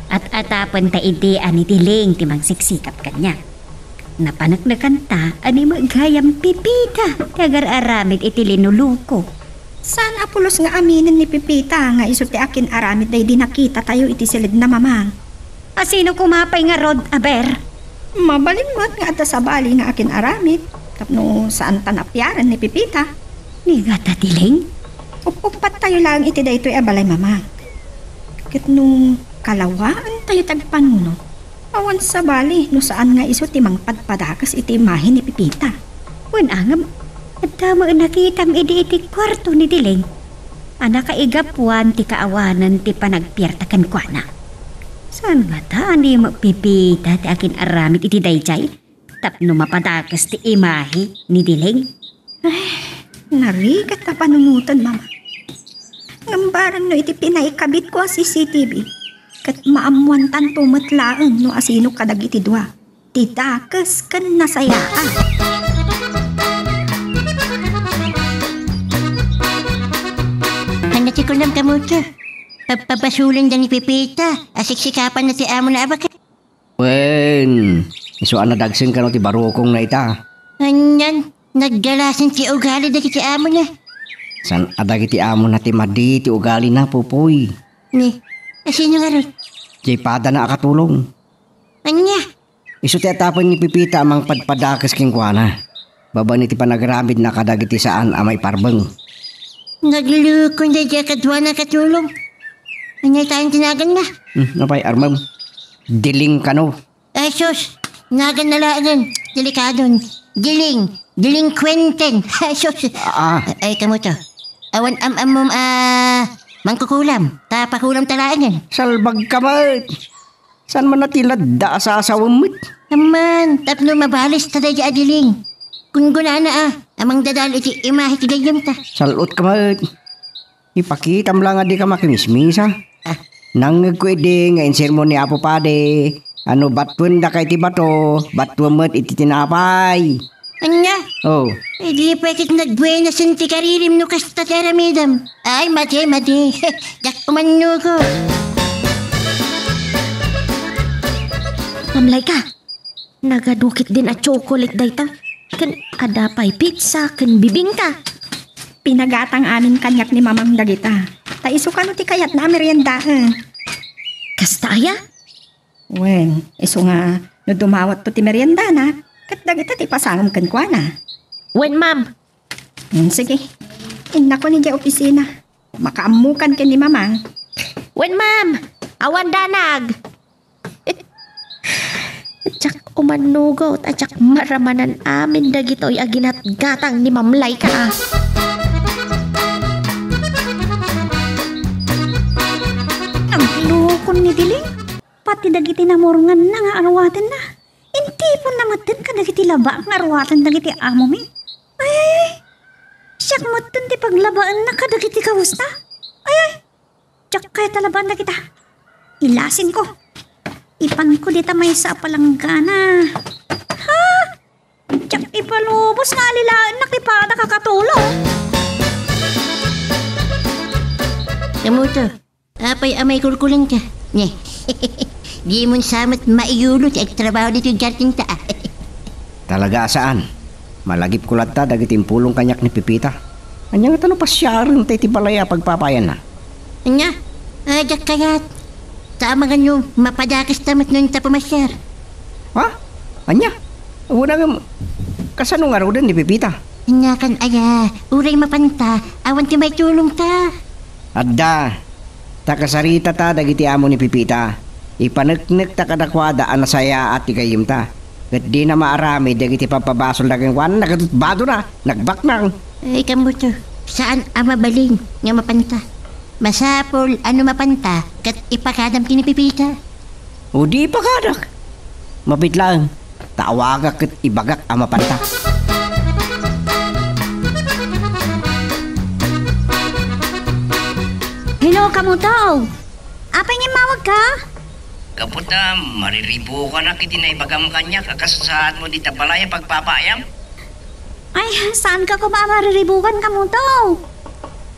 At-atapen ta idi a ni Dileng ti mangsiksikap kaniak. Napaneknekanta a ni met gayam Pipita ti agar-aramid iti linuluko. Saan a pulos nga aminen ni Pipita nga isu ti akin-aramid daydi nakitatayo iti siledna, Mamang. Asino koma pay ngarud, aber? Mabalin met nga adda sabali nga akin-aramid tapno saan ta napiaren ni Pipita. Rigat a Diling? Up-uppattayo laeng iti daytoy a balay, Mama. Ket no kalawaentayo ti agpanunot, awan sabali no saan nga isu ti mangpadpadakes iti imahe ni Pepita. Wen a ngem, adda met nakitam idi iti kuarto ni Diling a nakaigapuan ti kaawanan ti panagpiarta kenkuana. Saan ngata a ni Pepita ti akin-aramid iti daydiay tapno mapadakes ti imahe ni Diling? Ay, narigat a panunoten, Mama. Ngem bareng no iti pinaikabitko a C C T V, ket maammoantanto met laeng no asino kadagiti dua ti dakes ken nasayaat. Ania ti kunam, Kamuto? Pabpabasolenda ni Pepita a siksikapanna ti amona a baket. Wen, isu a nadagsen kano ti barukongna ita. Anian, naggalasen ti ugali dagiti amona. Saan a dagiti amona ti madi ti ugalina, Pupoy. Ni, asino ngarud? Diay padana a katulong. Ania? Isu ti atapen ni Pepita a mangpadpadakes kenkuana babaen iti panagaramidna kadagiti saan a maiparbeng. Naglulukon daydiay a kaduana a katulong. Ania tayen ti naganna? Hmm, apay, armem? Diling kano. Ay, sus! Naganna laengen. Delikadon. Diling. Delinkuenten. Ay, sus! Ah, Ay, Kamuto. Awan am-ammom a mangkukulam. Ta pakulamta laengen. Salbagka met. Saan man a ti ladda a sasawem met? Amman, tapno mabalista daydiay a Diling. Kunkunana a, a mangdadal iti imahe ti gayyemta. Sal-otka met. Ipakitam la nga dika makimismisa. Ah. Nangngegko idi nga insermon ni Apo Padi a no battuendaka iti bato, battuem met iti tinapay. Ania? Oh. Ay, di pay ket nagbuenasen ti karirim no kasta ti aramidem. Ay, madi, madi. Diak umannugo. Mamlay ka. Nagadu ketdin a chocolate dayta. Ken adda pay pizza ken bibingka. Pinagatang amin kaniak ni Mamang dagita. Ta isu kano ti kayatna a meriendaen. Kasta aya? Wen, isu nga no dumawatto ti meriendana, ket dagita ti ipasangom kenkuana. Wen, ma'am. Hmm, sige. Innakon idiay opisina. Makaammokan ken ni Mamang. Wen, ma'am. Awan danag. Diak umannugo ta diak maramanan amin dagitoy a ginatgatang ni Mamlay ka. Naglukon ni Diling. Pati dagiti namurnganna nga aruatenna, intiponna metten kadagiti laba nga aruaten dagiti amomi. Ay, ay, ay. Siak metten ti paglabaenna kadagiti kawesna. Ay, ay. Diak kayat a labaan dagita. Ilasinko. Ipanko dita maysa a palanggana. Ha? Diak ipalubos nga alilaennak ti padak a katulong. Kamuto, apay a maikulkuling ka? Ne. Dimon sa met maiyulo ti agtrabaho ditoy jardinta, a. Talaga a saan. Malagipko latta dagiti impulong kaniak ni Pepita. Ania ngata no pasiarenta iti balay a pagpapaayanna? Ania? Ay, diak kayat. Ta amangan no mapadakesta met no inta pumasiar. Ha? Ania? Wen a ngem, kasano ngaruden ni Pepita? Ania kan aya, uray mapanta, awan ti maitulongta. Adda. Ta kasaritata dagiti amo ni Pepita. Ipaneknekta kadakuada a nasayaat ti gayyemta. Ket dina maaramid dagiti pabpabasolda kenkuana, nagatutbadona, nagbaknang. Ay, kamuto, saan a mabalin nga mapanta. Masapul a no mapanta, ket ipakadam ti ni Pepita. O di ipakadak. Mapit laeng, ta awagak ket ibagak a mapanta. Hello, kamuto! Apay nga immawagka? Gapu ta mariribukanak iti naibagam kaniak a kasasaadmo dita balay a pagpapaayam. Ay, saanka koma a mariribukan, kamuto?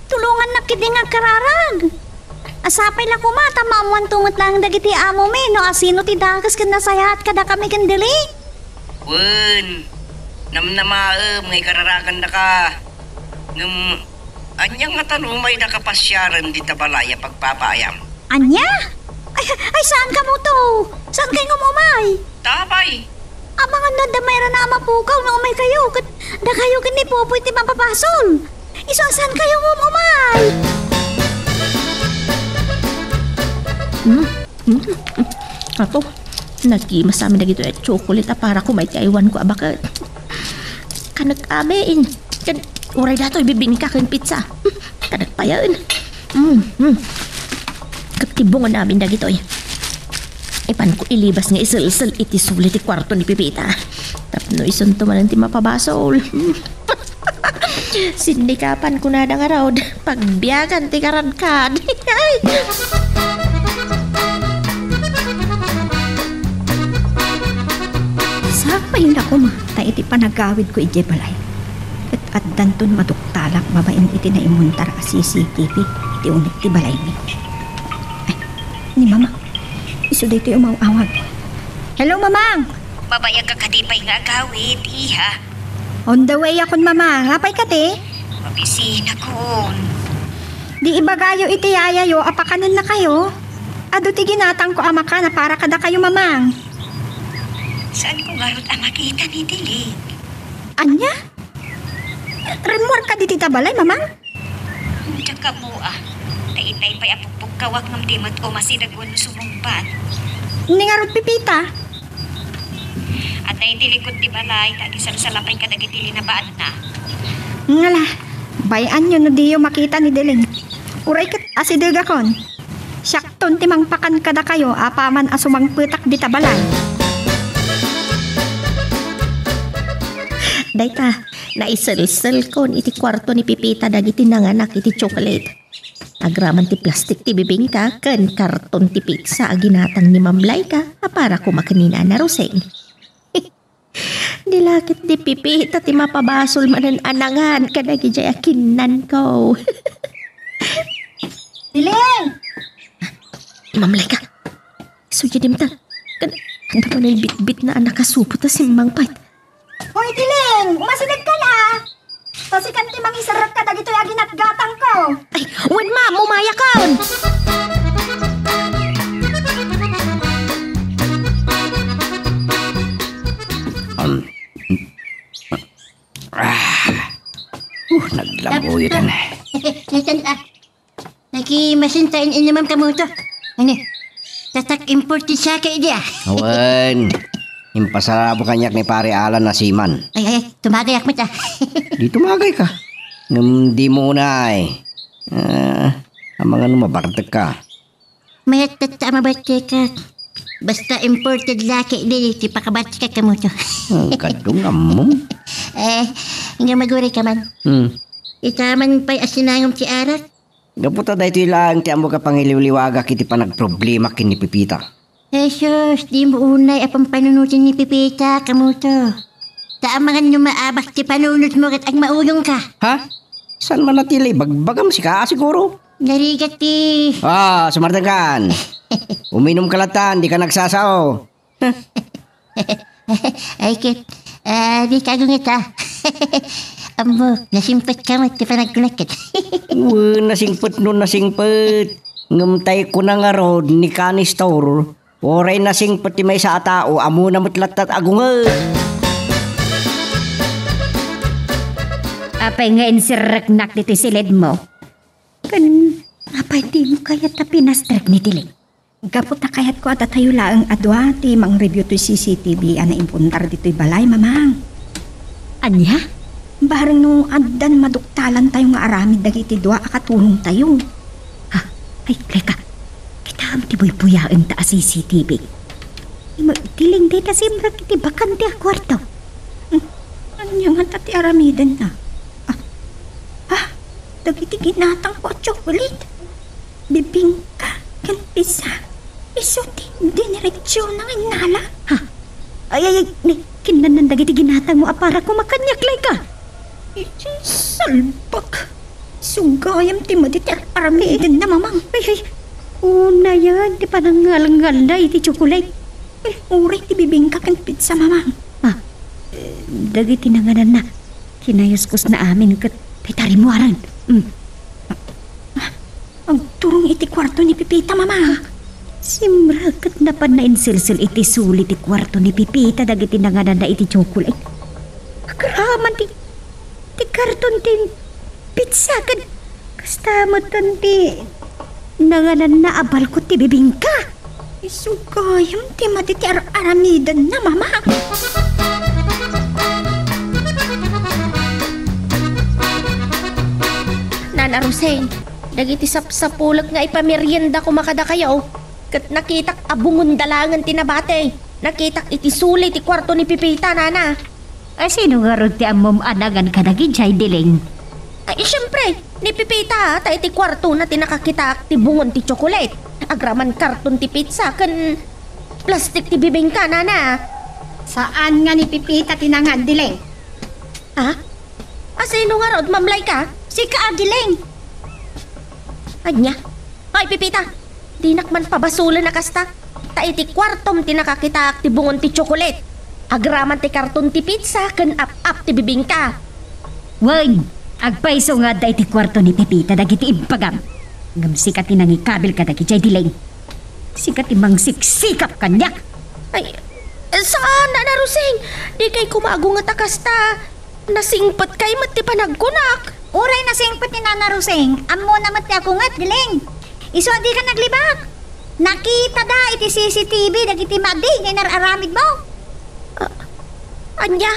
Tulongannak ketdi nga agkararag. A sapay la koma ta maammoanto met laeng dagiti amomi no asino ti dakes ken nasayaat kadakami ken Dili. Wen, namnamaem nga ikararagandaka. Ngem, ania ngata no umayda kapasiaren dita balay a pagpapaayam? Ania? Ay, ay, saan, kamuto? Saan kayo nga umay? Tapay. Amangan no adda mairana a mapukaw no umaykayo, ket dakayo ken ni Popoy ti mapabasol. Isu a saan kayo nga umay? Hmm? Hmm? Apo, nagimas amin dagitoy a chocolate a para kumay ti aywanko a baket. Kanak amin. Ken uray datoy bibingka ken pizza. Kanak payen. Mm, mm. Ket tibungan amin dagitoy. Ipanko ilibas nga iselsel iti suli ti kuarto ni Pipita. Tapno isunto manen ti mapabasol. Sinnikapan kunada ngarud, pagbiagan ti karadkad. Sapay la koma ta iti panagawidko idiay balay, ket addanton maduktalak babaen iti naimuntar a C C T V iti uneg ti balaymi. Ay, ni Mamang. Isu daytoy umaw-awag. Hello, Mamang! Mabayag ka kadi pay nga agawid, iha? On the way akon, Mamang. Apay kadi? Mabisinakon. Di ibagayo iti yayayo a pakanennakayo. Adu ti ginatangko a makan a para kadakayo, Mamang. Saanko ngarud a makita ni Diling? Ania? Rimmuarka ditoy ta balay, Mamang? Diak ammo a. Ta itay pay a pukpukkawak ngem di met umasideg wenno sumungbat. Ni ngarud Pipita? Adda iti likod ti balay, ta agisalsala pay kadagiti linabaanna. Ngala, bay-anyo no diyo makita ni Diling. Uray ket asidegakon. Siakton ti mangpakan kadakayo apaman a sumangpetak dita balay. Dayta, naiselselkon iti kuarto ni Pipita dagiti nanganak iti chocolate. Agraman ti plastik ti bibingka ken karton ti pizza a ginatang ni Mamlayka a para koma ken ni Nana Roseng. Di la ket ni Pipita ti mapabasol manen a nangan kadagijay a kinnanko. Diling! Mamlayka. Suyadimta. Kan, anda man ay bitbit na anak a supot a simmangpet. Hoy, Diling! Umasideg ka la! Ta sikan ti mangiserrek kadagitoy a ginatgatangko. Ay, wen, ma'am, umayakon! Um, ah, uh, naglabuyo tan. Nasaan, ah, nakimasinta in inumam kamoto? Ano? Tatak imported sake idi, ah. Awan. Impasarabo kaniak ni Pare Alan a seaman. Ay, ay, tumagay ak met, ah. Di tumagay ka. Ngem di mo unay. Ah, amangan no mabartek ka. Mayat tatta a mabartek ka. Basta imported laki di ti pakabartek ka kamoto. Ang kadung ammo. Eh, nga maguray ka man. Hmm. Ita man pay a sinangom ti arak. Gapu ta daytoy laeng ti ammok a pangiliwliwagak iti panagproblema ken ni Pipita. Jesus, di mo unay a pampanunoten ni Pipita, kamoto. Ta amangan no maabak ti panunot mo ket agmauyong ka. Ha? Saan man a ti la ibagbagam sika, a siguro? Narigat ti... Ah, sumardengkan. Uminom ka latan, di ka nagsasao. Ay, ket, ah, di ka gungit, ah. Ammo, nasingpet ka met ti panagkunak ket. Wen, nasingpet no nasingpet. Ngem tay kuna ngarud ni Kanistor, uray nasingpet ti maysa a tao, ammona met latta ti agunget. Apay nga inserreknak ditoy siled mo? Ken, apay di mo kayat a pinastrek ni Diling? Gapu ta kayatko a datayo laeng a dua ti mang-review toy C C T V a naimpuntar ditoy balay, Mamang. Ania? Bareng no addan maduktalantayo nga aramid dagiti dua a katulongtayo. Ha? Ay, Leka, kitaem ti buybuyaenta a C C T V. Ima, Diling, dayta simrek iti bakante a kuarto. Hmm, ania ngata ti aramidenna? Ah, ah, dagiti ginatangko a chocolate. Bibingka ken pizza. Isu ti dinireksiyona nga innala. Ha? Ay, ay, ay, ni, kinnannan dagiti ginatangmo a para koma kaniak, Leka. Iti salbak. Isu gayam ti madi ti ar-, aramidenna, Mamang. Ay, ay, unayen ti panangngalngalna iti tsokolate. Eh, uray ti bibingka ken pizza, Mamang. Ah, eh, dagiti nangananna, kinayuskusna amin ket dayta rimmuaren. Mm. Ah, agturong iti kuarto ni Pipita, Mamang. Simrek ket napanna insilsil iti suli ti kuarto ni Pipita dagiti nangananna iti tsokolate. Agraman ti, ti karton ti, Pizza ken kasta metten ti nangananna a balkot ti bibingka. Isu gayam ti madi ti ar-aramidenna, Mama. Nana Roseng, dagiti sapsapulek nga ipamerienda koma kadakayo, ket nakitak a bungonda laengen ti nabati. Nakitak iti suli ti kuarto ni Pepita, nana. Ay, sino ngarud ti ammom a nangan kadagijay, Diling? Ay, siyempre, ni Pepita, ta iti kuartona ti nakakitaak ti bungon ti tsokolate. Agraman karton ti pizza ken plastik ti bibingka, nana. Saan nga ni Pepita ti nangan, Diling? Ha? A, sino ngarud, Ma'am Laika? Sika a, Diling. Ania? Ay, Pepita, dinak man pabasolen a kasta. Ta iti kuartom ti nakakitaak ti bungon ti tsokolate. Agraman ti karton ti pizza ken ap-ap ti bibingka. Wen, agpayso nga adda iti kuarto ni Pepita dagiti imbagam. Ngem sika ti nangikabil kadagijay, Diling. Sika ti mangsiksikap kaniak. Ay, saan, Nana Roseng. Dikay koma agunget a kasta. Nasingpetkay met ti panagkunak. Uray nasingpet ni Nana Roseng, ammona met ti agunget, Diling. Isu a dika naglibak. Nakitada iti C C T V dagiti madi nga inar-aramidmo. Ah, ania?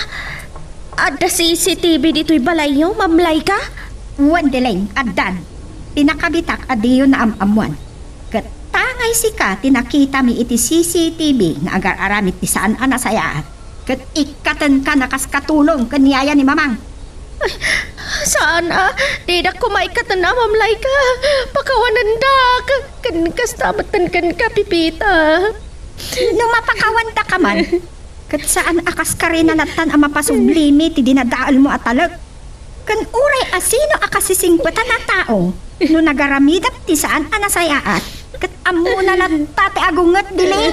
Adda C C T V ditoy balayyo, Ma'am Laika? Wen, Diling, addan. Ti nakabitak a diyo naam-ammoan. Ket tangay sika ti nakitami iti C C T V nga agar-aramid ti saan a nasayaat. Ket ikkatenka a kas katulong ken ni yaya ni Mamang. Saan a, didak koma ikkatenna, Ma'am Laika. Pakawanendak. Ken kasta metten kenka, Pepita. No mapakawantaka man, ket saan a kas karina lattan a mapasublimi ti dinadaelmo a talek. Ken uray a sino a kasisingpetan a tao, no nagaramidam ti saan a nasayaat, ket ammona latta ti agunget, Diling.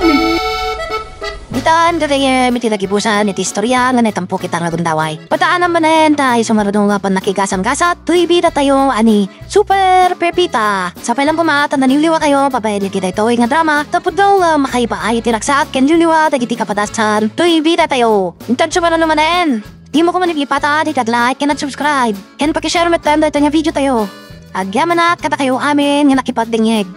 Ditan gagayyem iti nagibusan iti istorya nga naitampok ita nga gundaway. Padaanam manen ta isu ngarud nga pannakigasam-gasat toy bidatayo a ni Super Pepita. Sapay lang koma ta naliwliwatayo babaen iti daytoy nga drama tapno nga makaipaay ti ragsak ken liwliwa dagiti kapadasan toy bidatayo. Intan sumaruno manen, dimo koma maglipata ti ag-like ken ag-subscribe ken pakishare metten daytoy nga video tayo. Agyamanak kadakayo amin nga nakipagdengngeg.